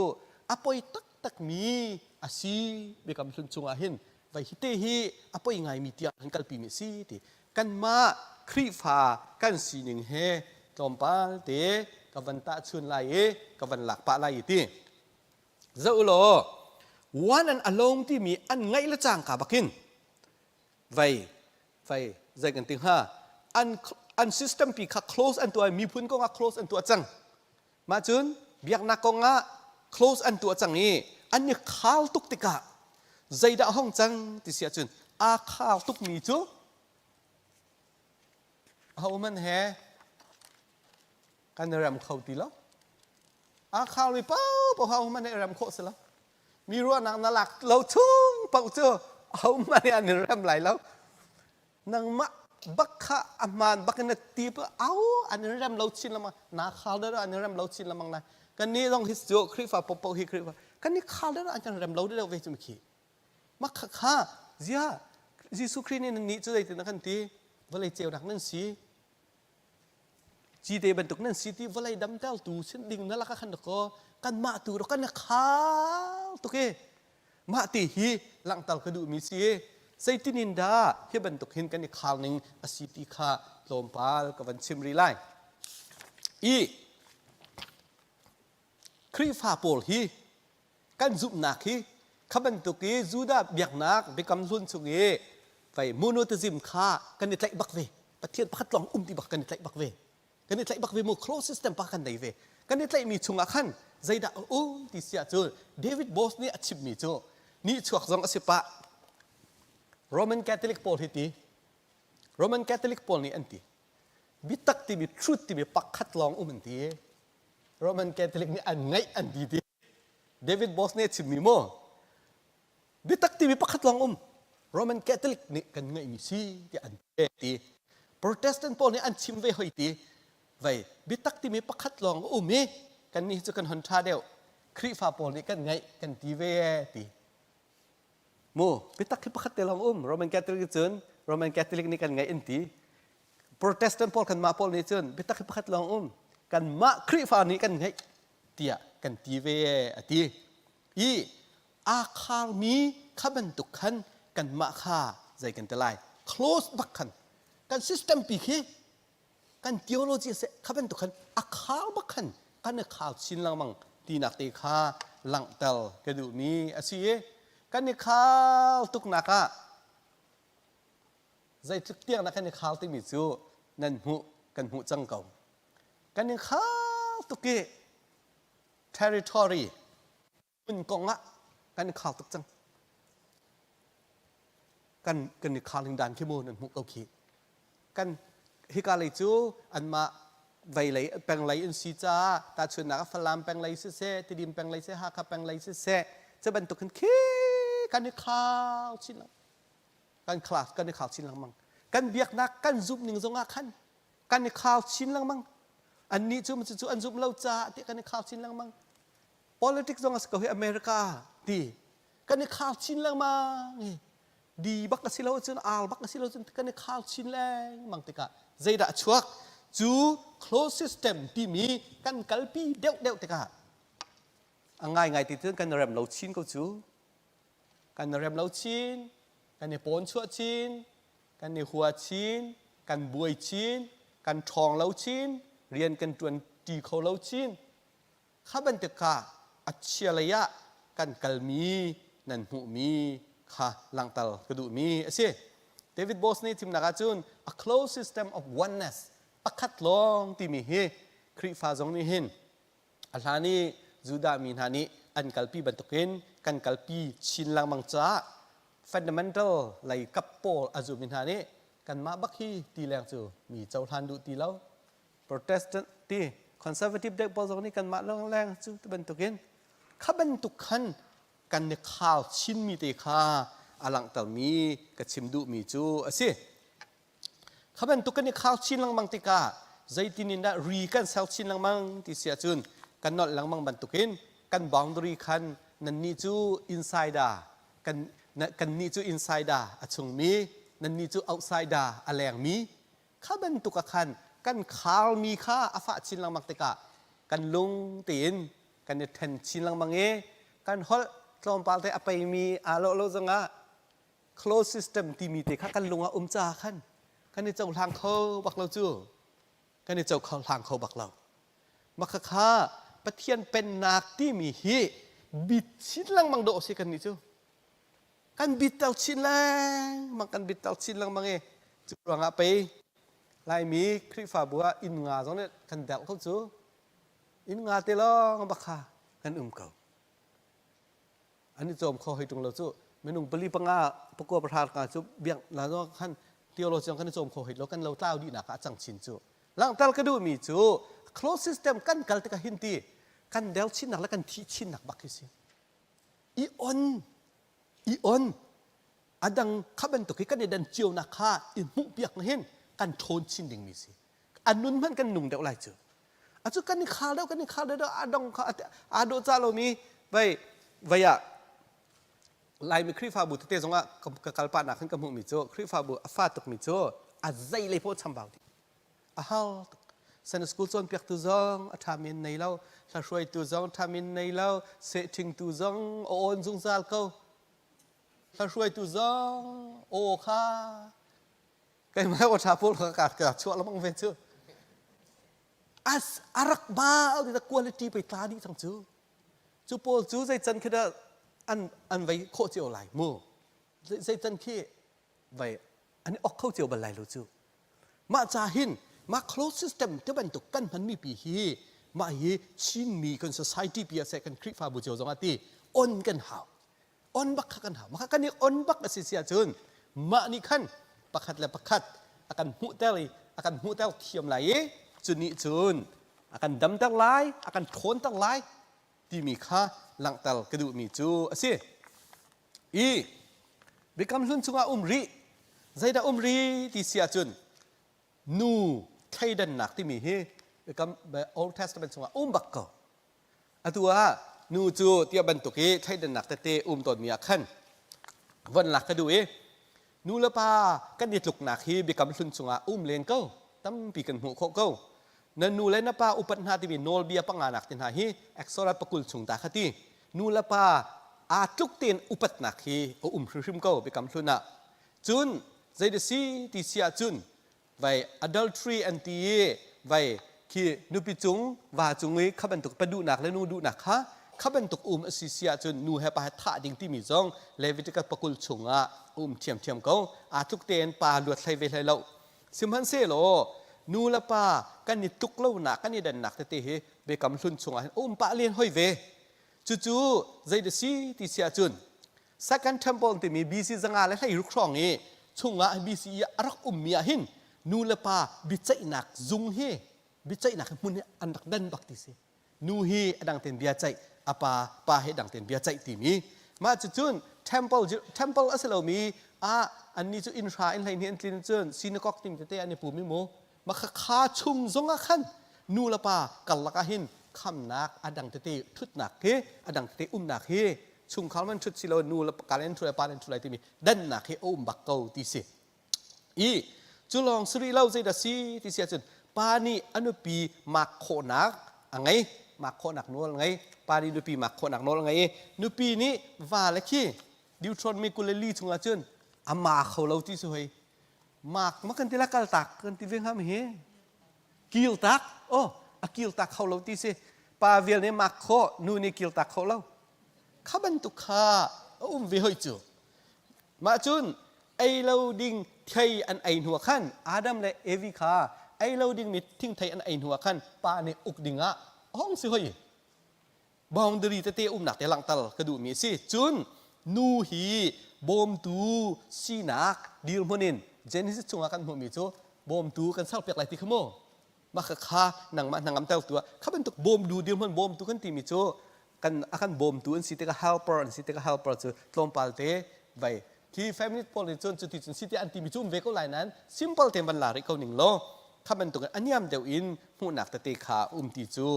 a poi taktakmi a si Biakam Hlun chungah hin vai hi te hi a poi ngaimi tiang an kalpimi a si ti kanmah Khrihfa kan sining he tlawmpal te ka van tahchun lai i ka van lak pah lai i ti zoh law one and alone timi an ngaih le cangka bakin vei fei zei kan ti hnga an an system pi kha close an tuah miphun kong ah close an tuah cang mah cun biaknak kong ah close an tuah cang i an i khal tuk tikah zeidah hong cang ti si ahcun aa khal tukmi cu ahohmanh he kan i rem kho ti lo aa khalmi paohpaoh ahohmanh he i rem khawh si lo Mi ruahnak na lak lo chung paoh cu ahohmanh nih an in rem lai lo. Nangmah bak kha a hmaan bak in na ti au an in rem lo chin lengmang na khal deuh an in rem lo chin lengmang lai. Kan nih zong hi cu Khrihfa popo hi Khrihfa kan nih khal deuh an kan rem lo deuh ve cu khi. Mah kha kha zia Jesuh Khrih nih nan nih cu zeitin a kan ti vawlei ceunak nan si Cite bantuk nan si ti vawlei damtertu sin ding na lak ah khan kaw kanmah tu ro kan i khal tuk i mah ti hi langhter ka duhmi si i zeitin in dah hi bantuk hin kan i khal ning a si ti kha tlawmpal ka van chim rih lai. I Khrihfa pawl hi kan zumhnak hi kha bantuk i Judah biaknak Biakam Hlun chung i fei monotheism kha kan i tlaih bak ve Pathian pakhat lawng um ti bak kan i tlaih bak ve kan i tlaih bak ve mu close system pa kan nei ve kan i tlaihmi chungah khan zeidah a um ti si ahcun David Boss nih a chimmi cu nihchuak zong a si pah Roman Catholic pawl hi ti Roman Catholic pawl nih an ti. Biatak timi truth timi pakhat lawng um an ti. Roman Catholic nih an ngaih an ti ti. David Boss nih a chimmi mu. Biatak timi pakhat lawng um. Roman Catholic nih kan ngeihmi si tiah an ti. Protestant pawl nih an chim ve hoi ti. Vei biatak timi pakhat lawng a um i kannih cu kan hon ṭha deuh. Khrihfa pawl nih kan ngeih kan ti ve ti. Mu biatak hi pakhat te lawng um. Roman Catholic cun Roman Catholic nih kan ngeih an ti. Protestant pawl kanmah pawl nih cun biatak hi pakhat lawng um. Kanmah Khrihfa nih kan ngeih tiah kan ti ve a ti. I aa kharmi kha bantuk khan kanmah kha zei kan ti lai close bak khan kan system pi khi kan theology a si kha bantuk khan a khar bak khan kan i khar chin lengmang tinak te kha langhter ka duhmi a si i kan i khar tuknak ah zeitluk tiang dah kan i khar timi cu nan hmuh kan hmuh cang ko kan i khar tuk i territory hmun kong ah kan i khar tuk cang. Kan kan i khar ning dan khi mu nan hmuh ko khi. Kan hika lei cu anmah vei lei peng lei in si caah tahchunhnak ah Falam peng lei siseh, Tidim peng lei siseh, Hakha peng lei siseh, cu bantuk hin khi kan i khau chin lo. Kan class kan i khau chin lengmang. Kan biaknak kan zumh ning zong ah khan kan i khau chin lengmang. Annih cu cu an zumh lo caah ti kan i khau chin lengmang. Politics zong a si ko hi America ti kan i khar chin lengmang hi di bak a si lo cun al bak a si lo cun kan i khar chin lengmang tikah zeidah a chuak cu closed system timi kan kalpi deuh deuh tikah a ngaingai ti cun kan rem lo chin ko cu kan rem lo chin kan i pawn chuah chin kan i hua chin kan buai chin kan ṭhawng lo chin rian kan ṭuan ṭi kho lo chin Kha bantuk kha a chia lei ah kan kalmi nan hmuhmi kha langhter ka duhmi a si. David Boss nih thimnak ahcun a closed system of oneness pakhat lawng timi hi Khrihfa zong nih hin a hlan i Judah mi hna nih an kalpi bantukin kan kalpi chin lengmang caah fundamental lei kap pawl a zummi hna nih kanmah bak hi ti leng cu mi cohlan duh ti lo Protestant ti conservative deuh pawl zong nih kanmah lawng leng cu ti bantukin kha bantuk khan kan i khal chinmi te kha a langhtermi ka chim duhmi cu a si. Kha bantuk kan i khal chin lengmang tikah zeitin in dah ri kan ser chin lengmang ti si ahcun kan nolh lengmang bantukin kan boundary khan nannih cu insider kan kannih cu insider a chungmi nannih cu outsider a lengmi Kha bantuk ah khan kan kharmi kha a fah chin lengmang tikah kan lung tein kan i ṭhen chin lengmang i kan holh tlawmpal te a peimi aa lawh lo zongah closed system timi te kha kan lung ah um caah khan kan i cohlang kho bak lo cu kan i cohlang kho bak lo. Mah khakha Pathian pennak timi hi bit chin lengmang dawh a si kannih cu. Kan bitter chin lengmang kan bitter chin lengmang i cu ruangah pei Laimi Khrihfabu ah inn nga zong nih kan derh ko cu inn nga te lawng bak kha kan um ko an i cawm kho hoi ṭung lo cu minung pali panga pakua pahra nga cu biak na zong khan theology zong kan i cawm kho hoi lo kan lo tlau dihnak ah a cang chin cu langhter ka duhmi cu closed system kan kal tikah hin ti kan del chinnak le kan thih chinnak bak hi si i on i on a dang kha bantuk hi kan i dan cionak kha i hmuhpiak na hin kan ṭhawn chin dingmi si a nun hmanh kan nung deuh lai cu acu kan i khal deuh kan i khal deuh a dong kha aa dawh ca lomi vei vei ah Laimi Khrihfabu tete zongah ka kal pah nak hin ka hmuhmi cu Khrihfabu a fa tukmi cu a zei lei poh chambau dih A har tuk. Sunday school cawnpiaktu zong a ṭhami an nei lo, hlahruaitu zong ṭhami an nei lo, sehṭhingtu zong a awn zungzal ko. Hlahruaitu zong aw kha keimah aw ṭha pawl kha ka ka chuah lengmang ve cu. As a rak ba the quality pei tla dih cang cu. Cu pawl cu zei can khi dah an an vei khawh cio lai mu. Zei can khi vai an i ok kho cio bal lai lo cu mah ca hin mah closed system te bantuk kan hmanmi pi hi mah hi Chinmi kan society pi ah seh kan Khrihfabu cio zong ah ti on kan hau on bak kha kan hau mah kan i on bak a si si ahcun mah nih khan pakhat le pakhat a kan hmuhter i a kan hmuhter thiam lai i cu nih cun a kan damter lai, a kan ṭhawnter lai timi kha langhter ka duhmi cu a si. I Biakam Hlun chungah um rih, zeidah um rih ti si ahcun nu thleidannak timi hi Biakam Old Testament chungah um bak ko. Atu ah nu cu tiah bantuk i thleidannak tete um tawnmi ah khan von lak ka duh i nu le pa kan i tluknak hi biakam hlun chungah um len ko tampi kan hmuh khawh ko. Na nu le na pa upat hna timi nawlbia panganak te hna hi Exodus pakul chung ta kha ti. Nu le pa aa tluk tein upatnak hi a um hrimhrim ko biakam hlun ah. Cun zei si ti si ahcun vai adultery an ti i vai khi nupi cung va cung i kha bantuk pa duhnak le nu duhnak kha kha bantuk um a si si ahcun nu he pa he thah ding timi zong Leviticus pakul chungah a um ṭhiamṭhiam ko. Aa tluk tein pa luat hlei ve hlei lo. Sihmanhsehlaw nu le pa kan i tluk lonak kan i dannak tete hi biakam hlun chungah hin a um pah len hoi ve. Cucu zei dah si ti si ahcun Second Temple timi BC 516 hrawng i chungah BCE ah a rak ummi ah hin nu le pa biaceihnak zung hi biaceihnak hmun hi an rak dan bak ti si. Nu hi a dang tein bia ceih, a pa pa hi dang tein bia ceih timi. Mah cucun temple temple a si lomi ah annih cu inn hra inn 12 an tlin cun synagogue timi tete an i pum i mu Makhakha chung zongah khan nu le pa karlak ah hin khamnak a dang tete ṭhutnak hi a dang tete umnak hi chungkhar man ṭhut si lo nu le ka len ṭhu lai pa len ṭhu lai timi dannak hi a um bak ko ti si. I cu lawng si rih lo zeidah si ti si ahcun pa nih a nupi mak khawhnak a ngei mak khawhnak nawl a ngei pa nih nupi mak khawhnak nawl a ngei i nupi nih va le khi Deuteronomy 24 chungah cun a ma kho lo ti si hoi mak ma kan ti la kal tak kan ti ve hnga mi hi kil tak oh a kil tak kho lo ti si pa vial nih mak khawh nu nih kil tak kho lo kha bantuk kha a um ve hoi cu mah cun ei lo ding thei an ei hnu khan Adam le Evi kha ei lo ding mi thingthei an ei hnu khan pa nih uk ding ah hong si hoi boundary tete umnak te langhter ka duhmi a si. Cun nu hi bawmtu sinak dirhmun in Genesis chungah kan hmuhmi cu bawmtu kan serpiak lai ti kha mu. Mah kha nangmah hnangam ter tu ah kha bantuk bawmtu dirhmun bawmtu kan timi cu kan a kan bawmtu an si tikah helper an si tikah helper cu tlawmpal te vai khi feminist pawl nih cun cuti cun si ti an timi cu um ve ko lai nain simple tein van la rih ko ning law kha bantuk in a niam deuh in hmuhnak tete kha um ti cu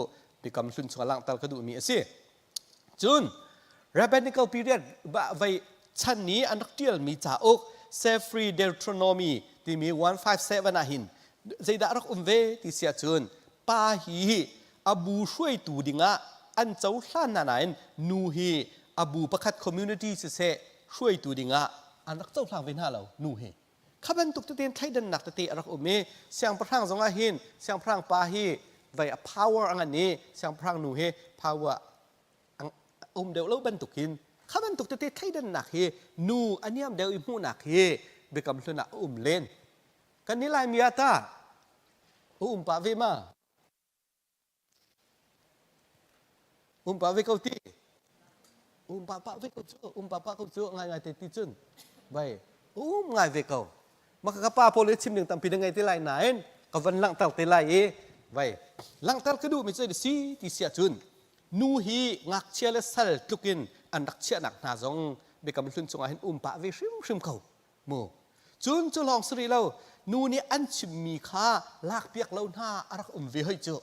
Biakam Hlun chungah langhter ka duhmi a si. Cun rabbinical period vei chan ni an rak ṭialmi cauk Sefri Deuteronomy timi 157 ah hin zeidah rak um ve ti si ahcun pa hi a bu hruaitu dingah an cohlan hna nain nu hi a bu pakhat community siseh hruaitu dingah an rak cohlang ve hna lo nu hi Kha bantuk tete in thleidannak tete a rak um i siangpahrang zongah hin siangpahrang pa hi vei a power a ngan i siangpahrang nu hi power a um deuh lo bantukin kha bantuk tete thleidannak hi nu a niam deuh i hmuhnak hi biakam hlun ah a um len. Kan nih Laimi ah tah a um pah ve ma? Um pah ve ko ti. Um pah pah ve ko cu. Um pah pah ko cu ngai ngai te ti cun. Bai um ngai ve ko. Maka ka pa pawl i chim ding tampi na ngei te lai nain ka van langhter te lai i vai langhter ka duhmi cu si ti si ahcun nu hi ngakchia le sal tlukin an rak chiahnak hna zong biakam hlun chungah hin um pah ve hrimhrim ko. Mu. Cun cu lawng si rih lo, nu nih an chimmi kha lakpiak lo hna a rak um ve hoi cu.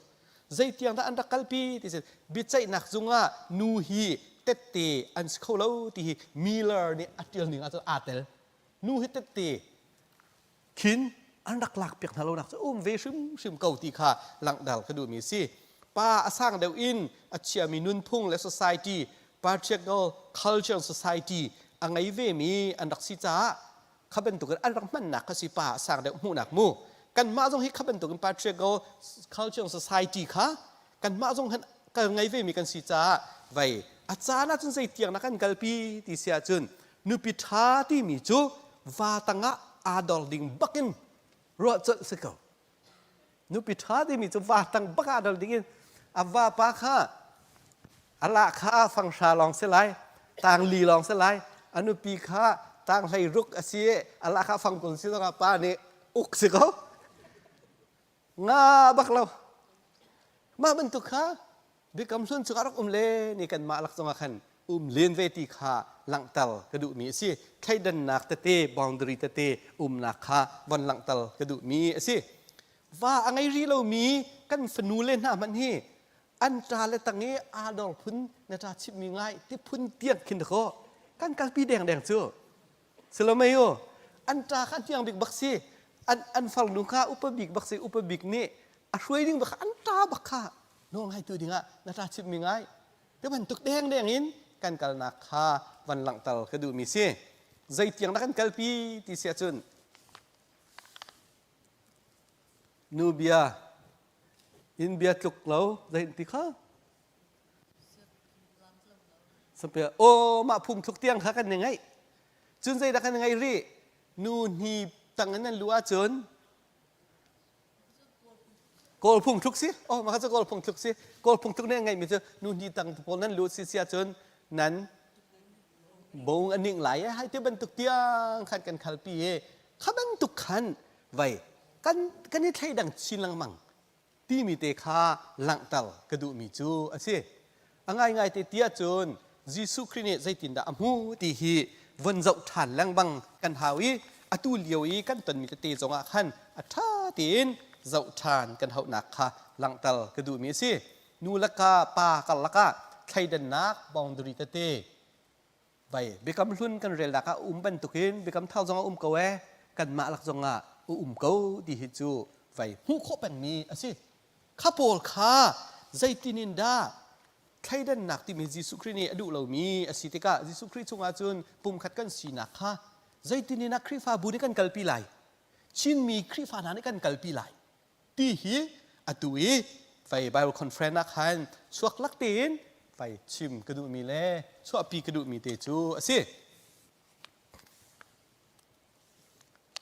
Zeitiang dah an rak kalpi ti si biaceihnak zung ah nu hi tette an si kho lo ti hi Miller nih a ṭial ning ahcun aa tel. Nu hi tette khin an rak lakpiak hna lonak cu um ve hrimhrim ko ti kha langhter ka duhmi a si. Pa a sang deuh in a chiami nunphung le society patriarchal culture and society a ngei vemi an rak si caah kha bantukin an rak hmannak kha si pa a sang deuh hmuhnak mu kanmah zong hi kha bantukin patriarchal culture and society kha kanmah zong han kal ngei vemi kan si caah vei a caan ahcun zei tiang na kan kalpi ti si ahcun nupi ṭha timi cu va tangah aa dor ding bakin ruah colh si ko Nupi ṭha timi cu va tang bak ah dal dingin a vapa kha a lah kha fanghra lawng si lai, tang li lawng si lai, a nupi kha tang hlei ruk a si i a lah kha fangkul si zongah pa nih uk si ko. Nga bak lo. Mah bantuk kha biakam hlun chungah rak um le ni kanmah lak zongah khan um len ve ti kha langhter ka duhmi a si. Thleidannak tete, boundary tete umnak kha von langhter ka duhmi a si. Va a ngei rih lomi kan fanu le hna hmanh hi an ṭa le tang i aa dor phun na ṭa chimhmi ngai ti phun tiang khin dakaw kan kalpi dengdeng cu. Salomei u, an ṭa kha hniang bik bak si. An, an farnu kha upa bik bak si. Upa bik nih a hruai ding bak kha an ṭa bak kha nawl ngaitu dingah na ṭa chimhmi ngai. Ti bantuk dengdeng in kan kalnak kha van langhter ka duhmi si. Zeitiang dah kan kalpi ti si ahcun nu bia inn bia tluk lo zei ti kha Sampai aw mah phung thluk tiang kha kan ni ngaih. Cun zeidah kan ngaih rih? Nu hni tang in an lu ahcun Kawl phung thluk si. Oh, mah kha cu kawl phung thluk si. Kawl phung thluk nih an ngeihmi cu nu hni tang pawl nan lu si si ahcun nan bong a ning lai hai ti bantuk tiang khan kan khalpi i kha bantuk khan vai kan kan i thleidang chin lengmang timi te kha langhter ka duhmi cu a si. A ngaingai te ti ahcun Jesuh Khrih nih zeitindah a hmu ti hi von zoh ṭhan lengmang kan hau i atu lio i kan tonmi tete zongah khan a ṭha tein zoh ṭhan kan hauhnak kha langhter ka duhmi a si. Nu le ka pa karlak ah thleidannak boundary tete vai biakam hlun kan relnak ah um bantukin biakam thar zongah um ko ee kanmah lak zongah a um ko ti hi cu vai hmuh khawh pengmi a si kha pawl kha zeitin in dah thleidannak timi Jesuh Khrih nih a duh lomi a si tikah Jesuh Khrih chungah cun pumkhat kan sinak kha zeitin in ah Khrihfabu nih kan kalpi lai Chinmi Khrihfa hna nih kan kalpi lai ti hi atu i fei Bible conference ah khan chuak lak tein fei chim ka duhmi le chuahpi ka duhmi te cu a si.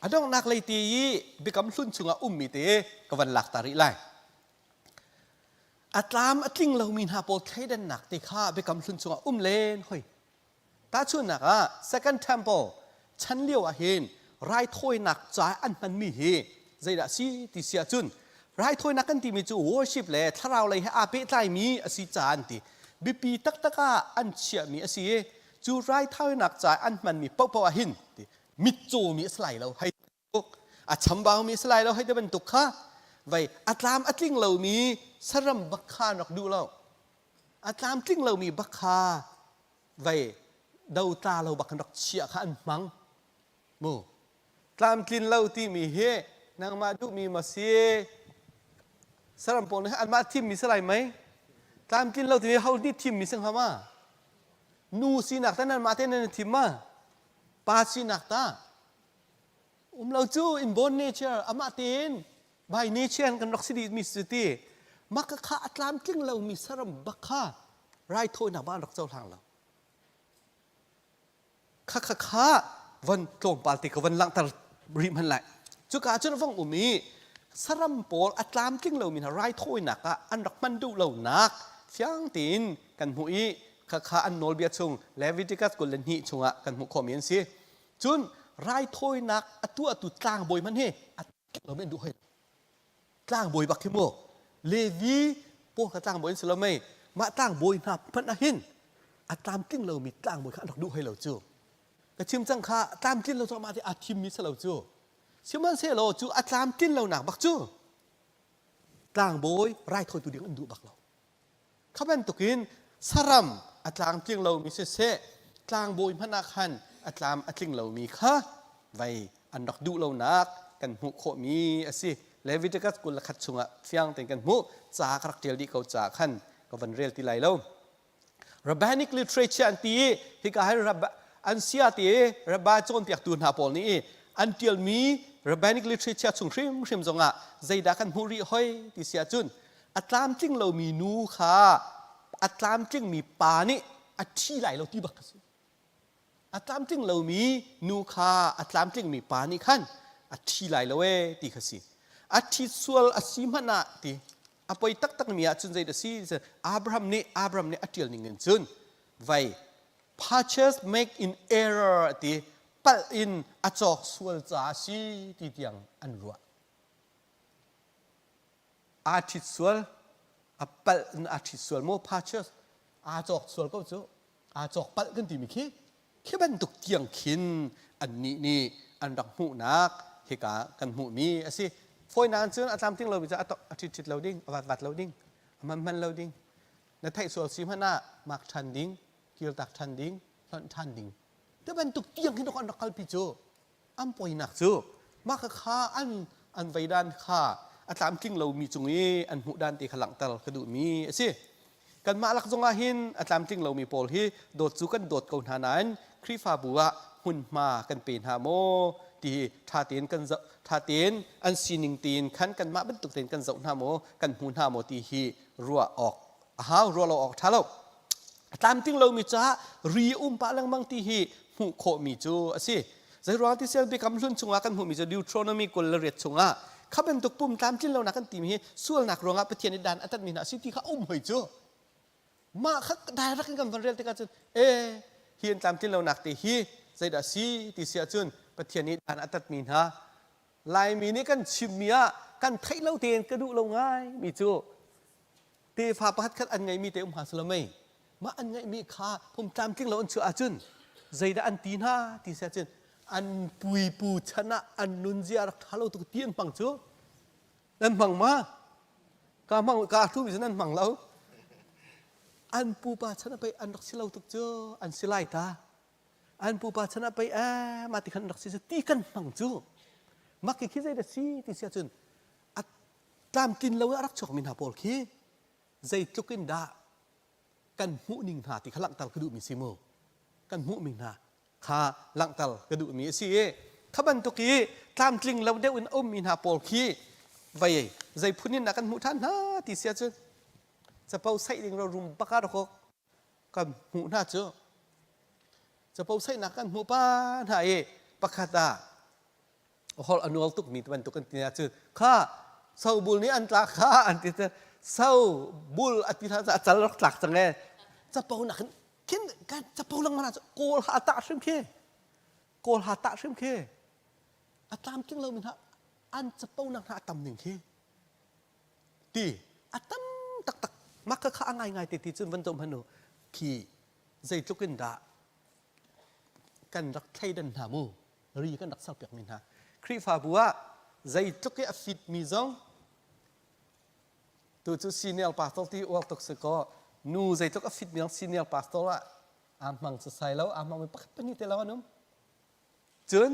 A donghnak lei te i biakam hlun chungah ummi te ka van lak ta rih lai. A tlam a tling lomi hna pawl thleidannak te kha biakam hlun chungah um len hoi. Tahchunhnak ah Second Temple chan lio ah hin raithawinak ca an hmanmi hi zeidah si ti si ahcun raithawinak kan timi cu worship le thlarau lei he aa pehtlaimi a si ca an ti. Biapi taktak ah an chiahmi a si i cu raithawinak ca an hmanmi paohpaoh ah hin ti mitcawmi a si lai lo hei a chambaumi a si lai lo hei ti bantuk kha vei a tlam a tling lomi saram bak kha an rak duh lo. A tlamtling lomi bak kha vei dotla lo bak kan rak chiah kha an hmang mu tlamtlin lo timi hi nangmah duhmi ma si saram pawl nih anmah thimmi si lai mei tlamtlin lo timi ho nih thimmi si hnga ma nu sinak ta nanmah te nan thim ma pa sinak ta um lo cu inborn nature amah tein by nature kan rak si dih mi si ti maka kha a tlamtling lomi saram bak kha raithawinak ba an rak cohlang lo kha kha kha von tlawmpal te ka von langhter rih hman lai cuka cun vong um i saram pawl a tlamtling lomi hna raithawinak ah an rak hman duh lonak fiang tein kan hmuh i kha kha an nawlbia chung Leviticus 22 chungah kan hmuh khawhmi an si cun raithawinak a tuahtu tlangbawi hmanh hi a lo men duh hoi tlangbawi bak hi mu Levi pawl kha tlangbawi an si lo mei mah tlangbawi hna hmanh ah hin a tlamtling lomi tlangbawi kha an rak duh hoi lo cu ka chim cang kha tlamtlin lo cu amah te aa thimmi si lo cu sihmanhsehlaw cu a tlamtlin lonak bak cu tlangbawi raithawitu ding an duh bak lo Kha bantukin saram a tlangtling lomi siseh, tlangbawi hmanh ah khan a tlam a tling lomi kha vei an rak duh lonak kan hmuh khawhmi a si. Leviticus 21 chungah fiang tein kan hmuh. Ca ka rak ṭial dih ko caah khan ka van rel ti lai lo. Rabbinic literature an ti i hika hi an sia ti i rabbi cawnpiaktu hna pawl nih i an ṭialmi rabbinic literature chung hrimhrim zongah zeidah kan hmuh rih hoi ti si ahcun a tlamtling lomi nu kha a tlamtlingmi pa nih a ṭhi lai lo ti bak a si. A tlamtling lomi nu kha a tlamtlingmi pa nih khan a ṭhi lai lo ee ti kha si. A ṭhi sual a si hmanh ah ti a poi taktakmi ah cun zei a si Abraham nih Abraham nih a ṭial ning in cun vai purchase make in error ti palh in a cawk sual caah a si ti tiang an ruah. Aa ṭhit sual, a palh in aa ṭhit sual maw purchase aa cawk sual ko cu. Aa cawk palh kan timi khi khi bantuk tiang khin annih nih an rak hmuhnak hika kan hmuhmi a si. Fawinak cun a tlamtling lomi cu a ṭhit ṭhit lo ding, a vat vat lo ding, a hman hman lo ding. Na theih sual si hmanh ah mak ṭhan ding, kirtak ṭhan ding, hlonh ṭhan ding. Ti bantuk tiang hin an rak kalpi cu an poinak cu mah kha an an veidan kha a tlamtling lomi cung i an hmuh dan te kha langhter ka duhmi a si. Kanmah lak zongah hin a tlamtling lomi pawl hi dawt cu kan dawt ko hna nain Khrihfabu ah hmunhma kan pe hna maw ti hi ṭha tein kan zoh ṭha tein an sining tein khan kanmah bantuk tein kan zoh hna maw kan hmu hna maw ti hi ruah awk a hau ruah lo awk ṭha lo. A tlamtling lomi caah ri a um pah lengmang ti hi hmuh khawhmi cu a si. Zeiruang ti sian Biakam Hlun chungah kan hmuhmi cu Deuteronomy 28 chungah kha bantuk pum tlamtlin lonak kan timi hi sualnak ruangah Pathian nih dan a tatmi hna a si ti kha um hoi cu. Mah kha direct in kan van rel tikah cun e hi an tlamtlin lonak te hi zeidah si ti si ahcun Pathian nih dan a tatmi hna Laimi nih kan chimmi ah kan theih lo tein ka duh lo ngai mi cu tefa pakhat khat an ngeihmi te um hnga si lo mei mah an ngeihmi kha pum tlamtling lo an chuah ahcun zeidah an ti hna ti si ahcun an puipu chan ah an nunzia rak ṭha lo tuk ti an hmang cu nan hmang ma ka hmang ka hlumi cu nan hmang lo an pupa chan ah pei an rak si lo tuk cu an si lai ta an pupa chan ah pei eh mah ti khan rak si cu ti kan hmang cu mak khi zeidah si ti si ahcun a tlamtlin lo i a rak chuakmi hna pawl khi zeitluk in dah kan hmuhning hna ti kha langhter ka duhmi si mu kan hmuhmi hna kha langhter ka duhmi a si i kha bantuk i tlamtling lo deuh in a ummi hna pawl khi vei zei phun in dah kan hmuh ṭhan hna ti si ahcun capo saih ding ro rum baka rak kan hmuh hna cu capo saihnak kan hmuh pa hna i pakhat ah holh a nual tukmi bantuk an ti ahcun kha sobul nih an tlak kha an ti sobul a ti hna a cal rak tlak cang e capo nak khin kan capo lengmang cu kawl ha tah hrim khi kawl ha tah hrim khi a tlamtling lomi hna an capo nak hna a tam ning khi ti a tam taktak mah kha kha a ngaingai te ti cun van zoh hmanh u khi zeitluk in dah kan rak thleidan hna mu ri kan rak serpiakmi hna Khrihfabu ah zeitluk i a fitmi zong tu cu senior pastor ti uar tuk si kaw nu zeitluk a fitmi zong senior pastor ah aa hmang sasai lo aa hmangmi pakhat pahnih te lo an um cun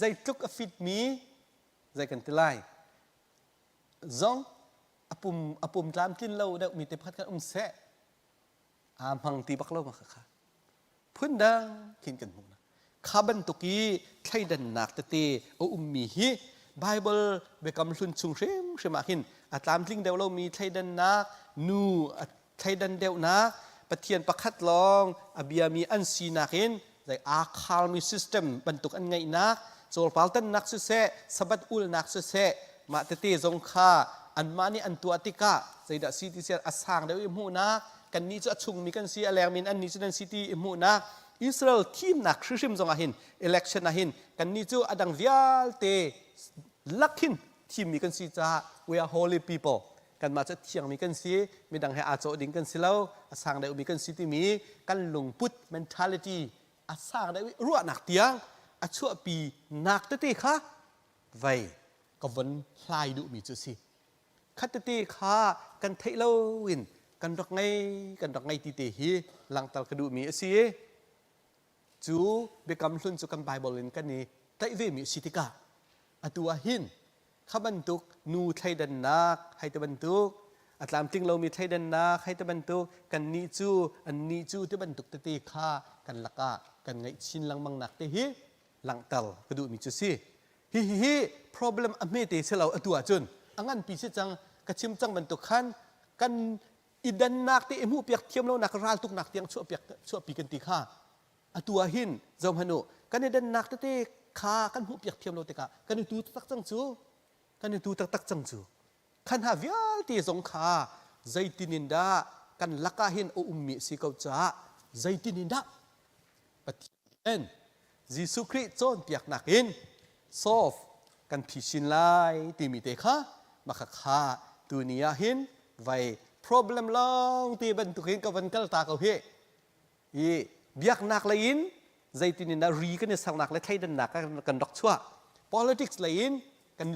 zeitluk a fitmi zei kan ti lai zong a pum a pum tlamtlin lo deuhmi te pakhat khat um seh aa hmang ti bak lo ma kha phundang khin kan hmuh kha bantuk i thleidannak tete a ummi hi Bible biakam hlun chung hrimhrim ah hin a tlamtling deuh lomi thleidannak nu a thleidan deuhnak Pathian pakhat lawng a biami an sinak in zei aa kharmi system bantuk an ngeihnak cawlpal tannak siseh sabbath ulnak siseh mah tete zong kha anmah nih an tuah tikah zeidah si ti a sang deuh i hmuhnak kannih cu a chungmi kan si a lengmi in annih cu nan si ti i hmuhnak Israel thimnak hrimhrim zong ah hin election ah hin kannih cu a dang vialte lak hin thimmi kan si caah we are holy people kanmah cu thiangmi kan si midang he aa cawh ding kan si lo a sang deuhmi kan si timi kan lungput mentality a sang deuh i ruahnak tiang a chuahpi nak tete kha vei ka von hlai duhmi cu si khat tete kha kan theih lo in kan rak ngei kan rak ngei ti te hi langhter ka duhmi a si cu biakam hlun cu kan Bible in kan i tlaih vemi a si tikah atu ah hin kha bantuk nu thleidannak hei ti bantuk a tlamtling lomi thleidannak hei ti bantuk kannih cu annih cu ti bantuk tete kha kan lakah kan ngeih chin lengmang nak te hi langhter ka duhmi cu si hi hi hi problem a hmete si lo atu ahcun a nganpi si cang ka chim cang bantuk khan kan i dannak te i hmuhpiak thiam lonak raltuknak tiang chuahpiak chuahpi kan ti kha atu ah hin zohhmanh u kan i dannak tete kha kan hmuhpiak thiam lo tikah kan i tu taktak cang cu kan i tu taktak cang cu khan ha vialte zong kha zeitin in dah kan lakah hin a ummi a si ko caah zeitin in dah Pathian Jesuh Khrih cawnpiaknak in solve kan phisin lai timi te kha mah kha kha Tuni ah hin vai problem lawng te bantukin ka van kal ta ko hi. I biaknak lei in zeitin in ri kan i sernak le thleidannak kan rak chuah. Politics lei in kan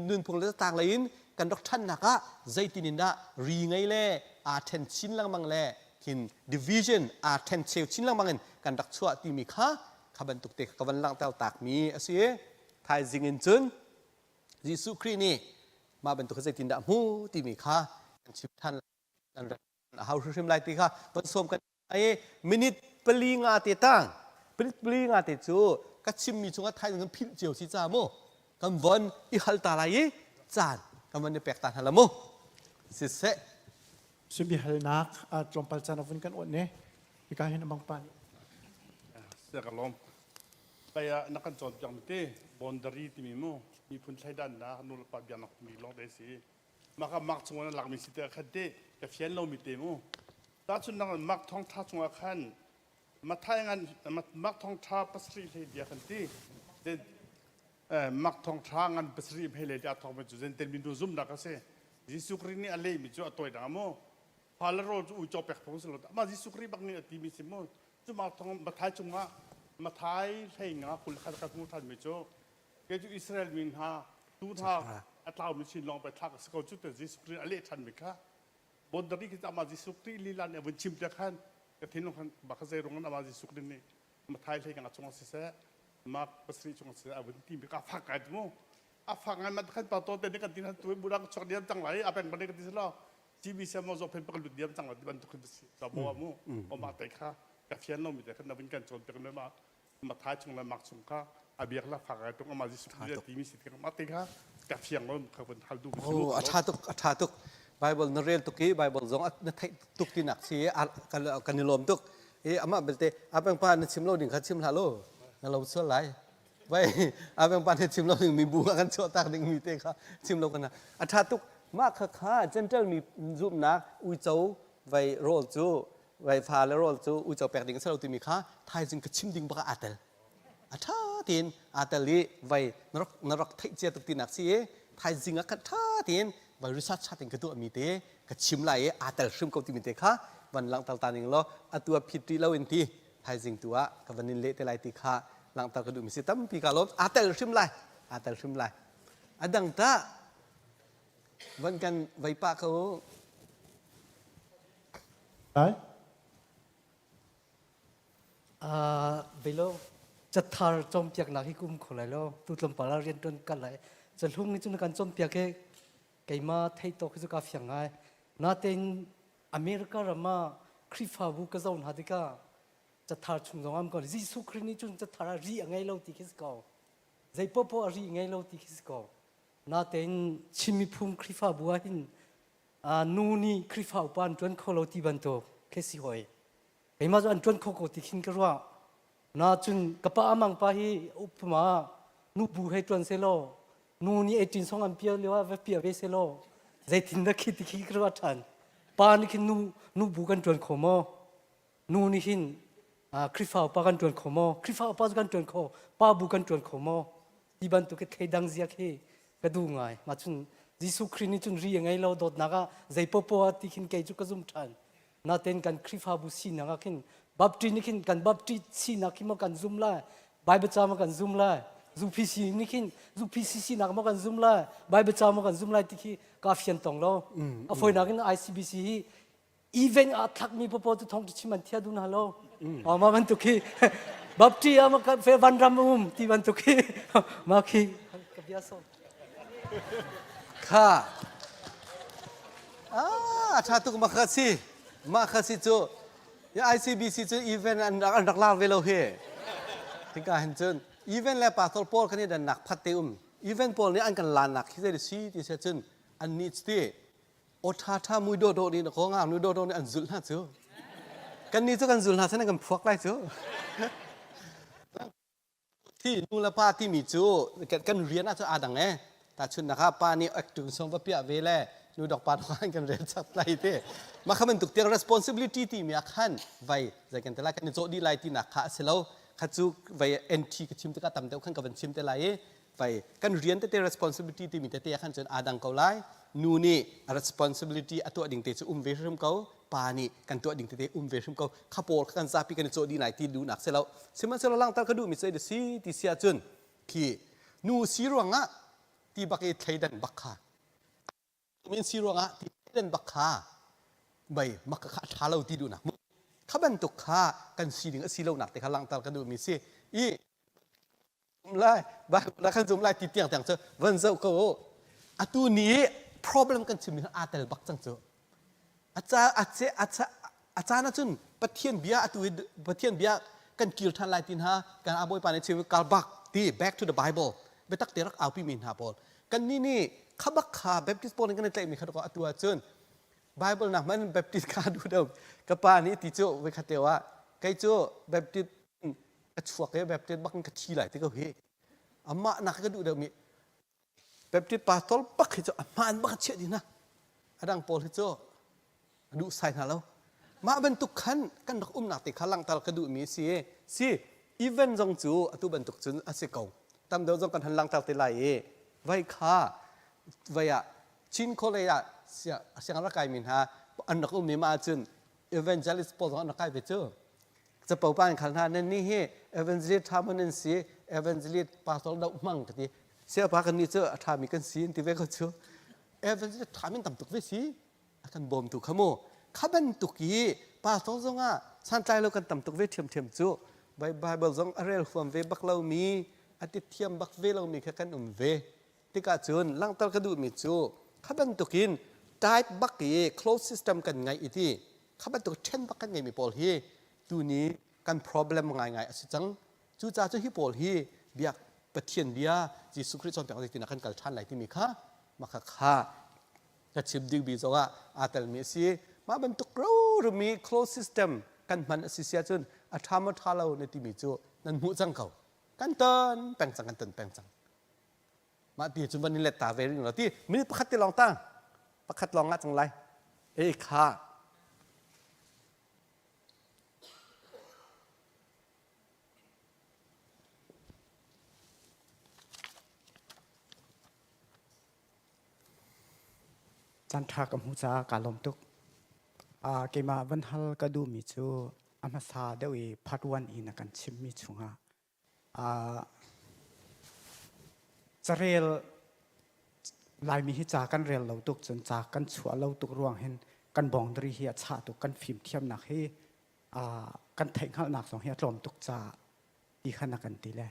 nunphung le zatang lei in kan rak ṭhannak ah zeitin in dah ri ngei le aa ṭhen chin lengmang le hin division aa ṭhen cheu chin lengmang in kan rak chuah timi kha kha bantuk te ka van langhter takmi a si. Thaizing in cun Jesuh Khrih nih mah bantuk zeitindah hmu timi kha kan chim ṭhan kan a hau hrimhrim lai ti kha van sawm kan ai minute pali nga te tang minute pali nga te cu ka chimmi chungah thaizing kan philh cio si ca mu kan von i hal ta lai i caan kan von i pek ta hna la mu siseh Subihalnak tlawmpal caan a vun kan awt ne. Hika hin amang pa nih. Sia ka lawm. Kaya na kan cawnpiak mi te boundary timi mu miphun thleidannak nu le pa biaknak timi lawng te si. Maka mak chung na lakmi si te khan te ka fian lo mi te mu. Tahchunnak mak thong tha chungah khan Mathai ngan mak thong tha pasarih hlei dia kan ti. Then mak thong tha ngan pasarih hlei le dia thong cu zen ten min zumnak a si. Jesuh Khrih nih a lehmi cu a tawi dang mu. Fa le rawl cu uico pek phung si lo. Amah Jesuh Khrih bak nih a timi si mu. Cu mak thong Mathai chungah Mathai hlei nga kul khat ka hmu than mi cu kei cu Israel mi hna tu hna a tlaumi sin lawng pe thlak a si ko cu te Jesuh Khrih a leh than mi kha boundary khi amah Jesuh Khrih lila nih a vun chim te khan ka thinlung khan bak zei rung amah Jesuh Khrih nih Mathai hlei nga chung siseh Mark pasarih chung siseh a vun ti mi ka fak kai mu a fak ngai mat khan pa to te ne kan tin han tu budak chok diam cang lai a peng ban ka ti selo CBC mo zo phen pak lut diam cang lai ti bantuk hin si ta bo mu o ma te kha ka fian lo mi te khan na vun kan chon pek ne ma Mathai chung le Mark chung kha a biak la fak ai tung ama Jesuh Khrih ti mi si te ma te kha ka fiang lo kha vun hal du Oh a tha tuk a tha tuk Bible na rel tuk i Bible zong na theih tuk ti nak si kan i lawm tuk i amah belte apeng pa na chim lo ding kha chim hlah lo na lo sual lai vai apeng pa na chim lo ding mi bu kan chuah tak ding mi te kha chim lo kana a tha tuk mah kha kha gentle mi zumnak uico vai rawl cu vai fa le rawl cu uico pek ding a si lo timi kha thaizing ka chim ding bak ah aa tel a ṭha tein aa tel i vai na rak theih cia tuk tinak si i thaizing ah khan ṭha tein vai research ṭha tein ka tuahmi te ka chim lai i aa tel hrim ko timi te kha van langhter ta ning law atu ah phit rih lo in ti thaizing tu ah ka van in leh te lai ti kha langhter ka duhmi si tampi ka lawm aa tel hrim lai aa tel hrim lai a dang tah van kan vei pah ko Ai? Beilo cathar cawnpiaknak hi kum kho lai lo tu tlawmpal ah rian ṭuan kal lai cahlung hi cun kan cawnpiak i keimah theih tawk hi cu kaa fiang ngai natein America ram ah Khrihfabu ka zoh hna tikah cathar chung zong am ko Jesuh Khrih nih cun cathar ah ri a ngei lo ti khi si ko zei popo a ri ngei lo ti khi si ko natein Chin miphun Khrihfabu ah hin nu nih Khrihfa upa an ṭuan kho lo ti bantuk khi si hoi keimah cu an ṭuan kho ko ti khin ka ruah na cun ka pa amang pa hi upma nu bu hei ṭuan selaw nu nih 18 song an pia lio ah va pia ve selaw zeitin dah khi ti khi ka ruah ṭhan pa nih khin nu nu bu kan ṭuan kho maw Nu nih hin Khrihfa upa kan ṭuan kho maw? Khrihfa upa cu kan ṭuan kho, pa bu kan ṭuan kho maw? Ti bantuk i thleidang ziak hi ka duh ngai. Mah cun Jesuh Khrih nih cun ri a ngei lo dawtnak ah zei popo ah ti khin kei cu ka zum ṭhan. Natein kan Khrihfabu sinak ah khin Baptist nih khin kan Baptist sinak khi maw kan zum lai, Bible ca maw kan zum lai, UPC nih khin UPC sinak maw kan zum lai, Bible ca maw kan zum lai ti khi ka fian tong lo. A fawinak in ICBC hi event ah thlakmi popo cu thong chim an thia dun halo ma bantuk khi bapti ah ma fe van ram um ti bantuk khi ma khi ka bia so kha ah tha tuk ma kha si ma kha si cu ICBC cu event an an rak lar ve lo he hika hin cun event le pastor pawl kan i dan nak phat te um event pawl nih an kan lan nak khi zei si ti se cun an ni ti aw ṭha ṭha mui dawhdawh nih na kaw ngaknu dawhdawh nih an zulh hna cu kannih cu kan zul hna sen kan phuak lai cu thi nu le pa timi cu kan rian ah cu aa dang e tahchunhnak ah pa nih acting song va piah ve le nu dok pa dok kan rel chap lai te mah kha bantuk tiang responsibility timi ah khan vai zei kan te lai kan i cawh dih lai tinak kha a si lo kha cu vai NT ka chim tikah tam deuh khan ka van chim te lai i vai kan rian tete responsibility timi tete ah khan cun aa dang ko lai. Nu nih a responsibility a tuah ding te cu um ve hrim ko, pa nih kan tuah ding tete um ve hrim ko. Kha pawl kha kan zapi kan i cawh dih lai ti duhnak si lo. Sihmanhsehlaw langhter ka duhmi cu si ti si ahcun khi nu si ruangah ti bak i thleidan bak kha min si ruangah ti thleidan bak kha mei mak kha a ṭha lo ti duhnak kha bantuk kha kan si ding a si lonak te kha langhter ka duhmi si i lai Bible kan zum lai ti tiang tiang cu van zoh ko u atu ni problem kan chimmi aa tel bak cang cu a ca a ce a ca a caan ahcun Pathian bia atu hi Pathian bia kan kir ṭhan lai ti hna kan a bawipa nih chim kal bak ti back to the Bible biatak te rak aupi mi hna pawl kan nih nih kha bak kha Baptist pawl nih kan i tlaihmi kha atu ahcun Bible nak man Baptist kha duh deuh ka pa nih ti cu voi khat lio ah kei cu Baptist ka chuak i Baptist bak in ka thi lai ti ko hi amah nak ka duh deuh mi Baptist pastor bak hi cu a hmaan bak a chiah dih hna. A dang pawl hi cu a duh sai hna lo. Mah bantuk khan kan rak umnak te kha langhter ka duhmi a si. Si event zong cu atu bantuk cun a si ko. Tam deuh zong kan han langhter te lai i vai kha vai ah Chin College ah siang rak kaimi hna an rak ummi mah ahcun evangelist pawl zong an rak kai ve cu. Capo pa in khal hna nan nih hi evangelist ṭha maw nan si evangelist pastor doh hmang ka ti siapa kan nih cu a ṭhami kan si ti ve ko cu evangelist ṭha min tam tuk ve si a kan bawmtu kha mu kha bantuk i pastor zongah santlai lo kan tam tuk ve ṭhiamṭhiam cu Bible zong a rel huam ve bak lomi a ti thiam bak ve lomi kha kan um ve tikah cun langhter ka duhmi cu kha bantukin type bak i closed system kan ngeih i ti kha bantuk ṭhen bak kan ngeihmi pawl hi tuni kan problem ngaingai a si cang. Cucaah cu hi pawl hi biak Pathian bia Jesuh Khrih cawnpiak zeitin ah kan kal ṭhan lai timi kha maka kha ka chim dingmi zongah aa telmi a si. Mah bantuk rorumi closed system kan hman a si si ahcun a ṭha maw ṭha lo na timi cu nan hmuh cang ko. Kan ton peng cang kan ton peng cang. Mah ti cun van in let ta ve ring lo ti minute pakhat te lawng tang pakhat lawng ngah cang lai. Ei kha Caan ṭha ka hmuh caah kaa lawm tuk. Uh, keimah van hal ka duhmi cu a hmasa deuh i part one in a kan chimmi chungah Carel Laimi hi ca kan rel lo tuk cun ca kan chuah lo tuk ruang hin kan boundary hi a chah tuk kan fimthiamnak hi kan theihhngalhnak zong hi a tlawm tuk caah ti khan a kan ti le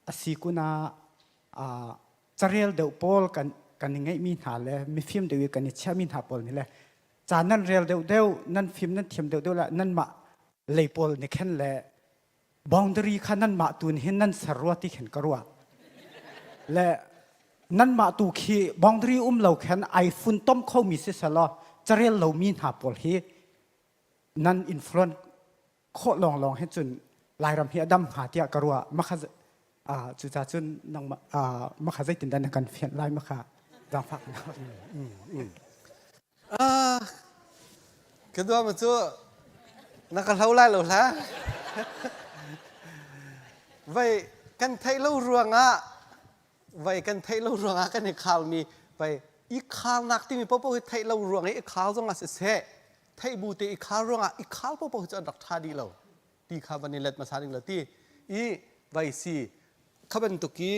a si kun ah carel deuh pawl kan kan i ngeihmi hna le mifim deuh i kan i chiahmi hna pawl nih le ca nan rel deuh deuh nan fim nan thiam deuh deuh le nanmah lei pawl nih khan le boundary kha nanmah tu nih hin nan ser rua ti khin ka ruah le nanmah tu khi boundary um lo khan ai funtom khomi si selaw carel lomi hna pawl hi nan influence khawh lawnglawng hin cun Lairam hi a dam hnga tiah ka ruah makha cuca cun nangmah makha zeitindah na kan fianh lai makha zaangfak Ka dua ma cu na ka hlo lai lo hlah. Vai kan theih lo ruangah vai kan theih lo ruangah kan i khalmi vai i khalnak timi popo hi theih lo ruang i i khal zong ah siseh theih bu te i khal ruangah i khal popo hi cu an rak ṭha dih lo ti kha van i let hmasa ding lo ti i vai si kha bantuk i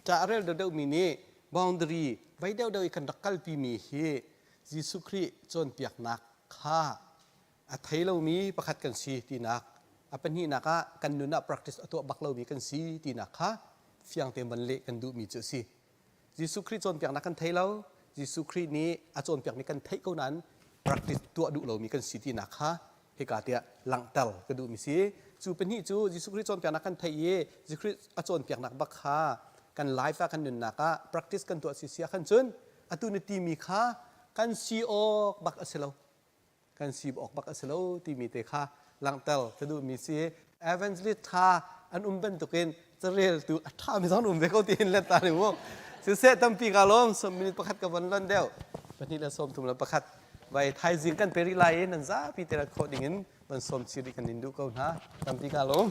ca a rel deuhdeuh mi nih boundary vai deuhdeuh i kan rak kalpi mi hi Jesuh Khrih cawnpiaknak kha a thei lomi pakhat kan si tinak a pahnihnak ah kan nun ah practice a tuah bak lomi kan si tinak kha fiang tein van leh kan duhmi cu a si. Jesuh Khrih cawnpiaknak kan thei lo. Jesuh Khrih nih a cawnpiakmi kan theih ko nain practice tuah duh lomi kan si tinak kha hika tiah langhter ka duhmi si. Cu pahnih cu Jesuh Khrih cawnpiaknak kan theih i Jesuh Khrih a cawnpiaknak bak kha kan life ah kan nunnak ah practice kan tuah si si ah khan cun atu na timi kha kan si awk bak a si lo. Kan si awk bak a si lo timi te kha langhter ka duhmi si. Evangelist ṭha an um bantukin careltu a ṭhami zong an um ve ko tiin let ta ning mu. Siseh tampi ka lawm som minute pakhat ka von lon deuh. Pahnih le sawm thum le pakhat. Vai thaizing kan pe rih lai i nan zapi te rat khawh ding in van sawm chih rih kan in duh ko hna. Tampi ka lawm.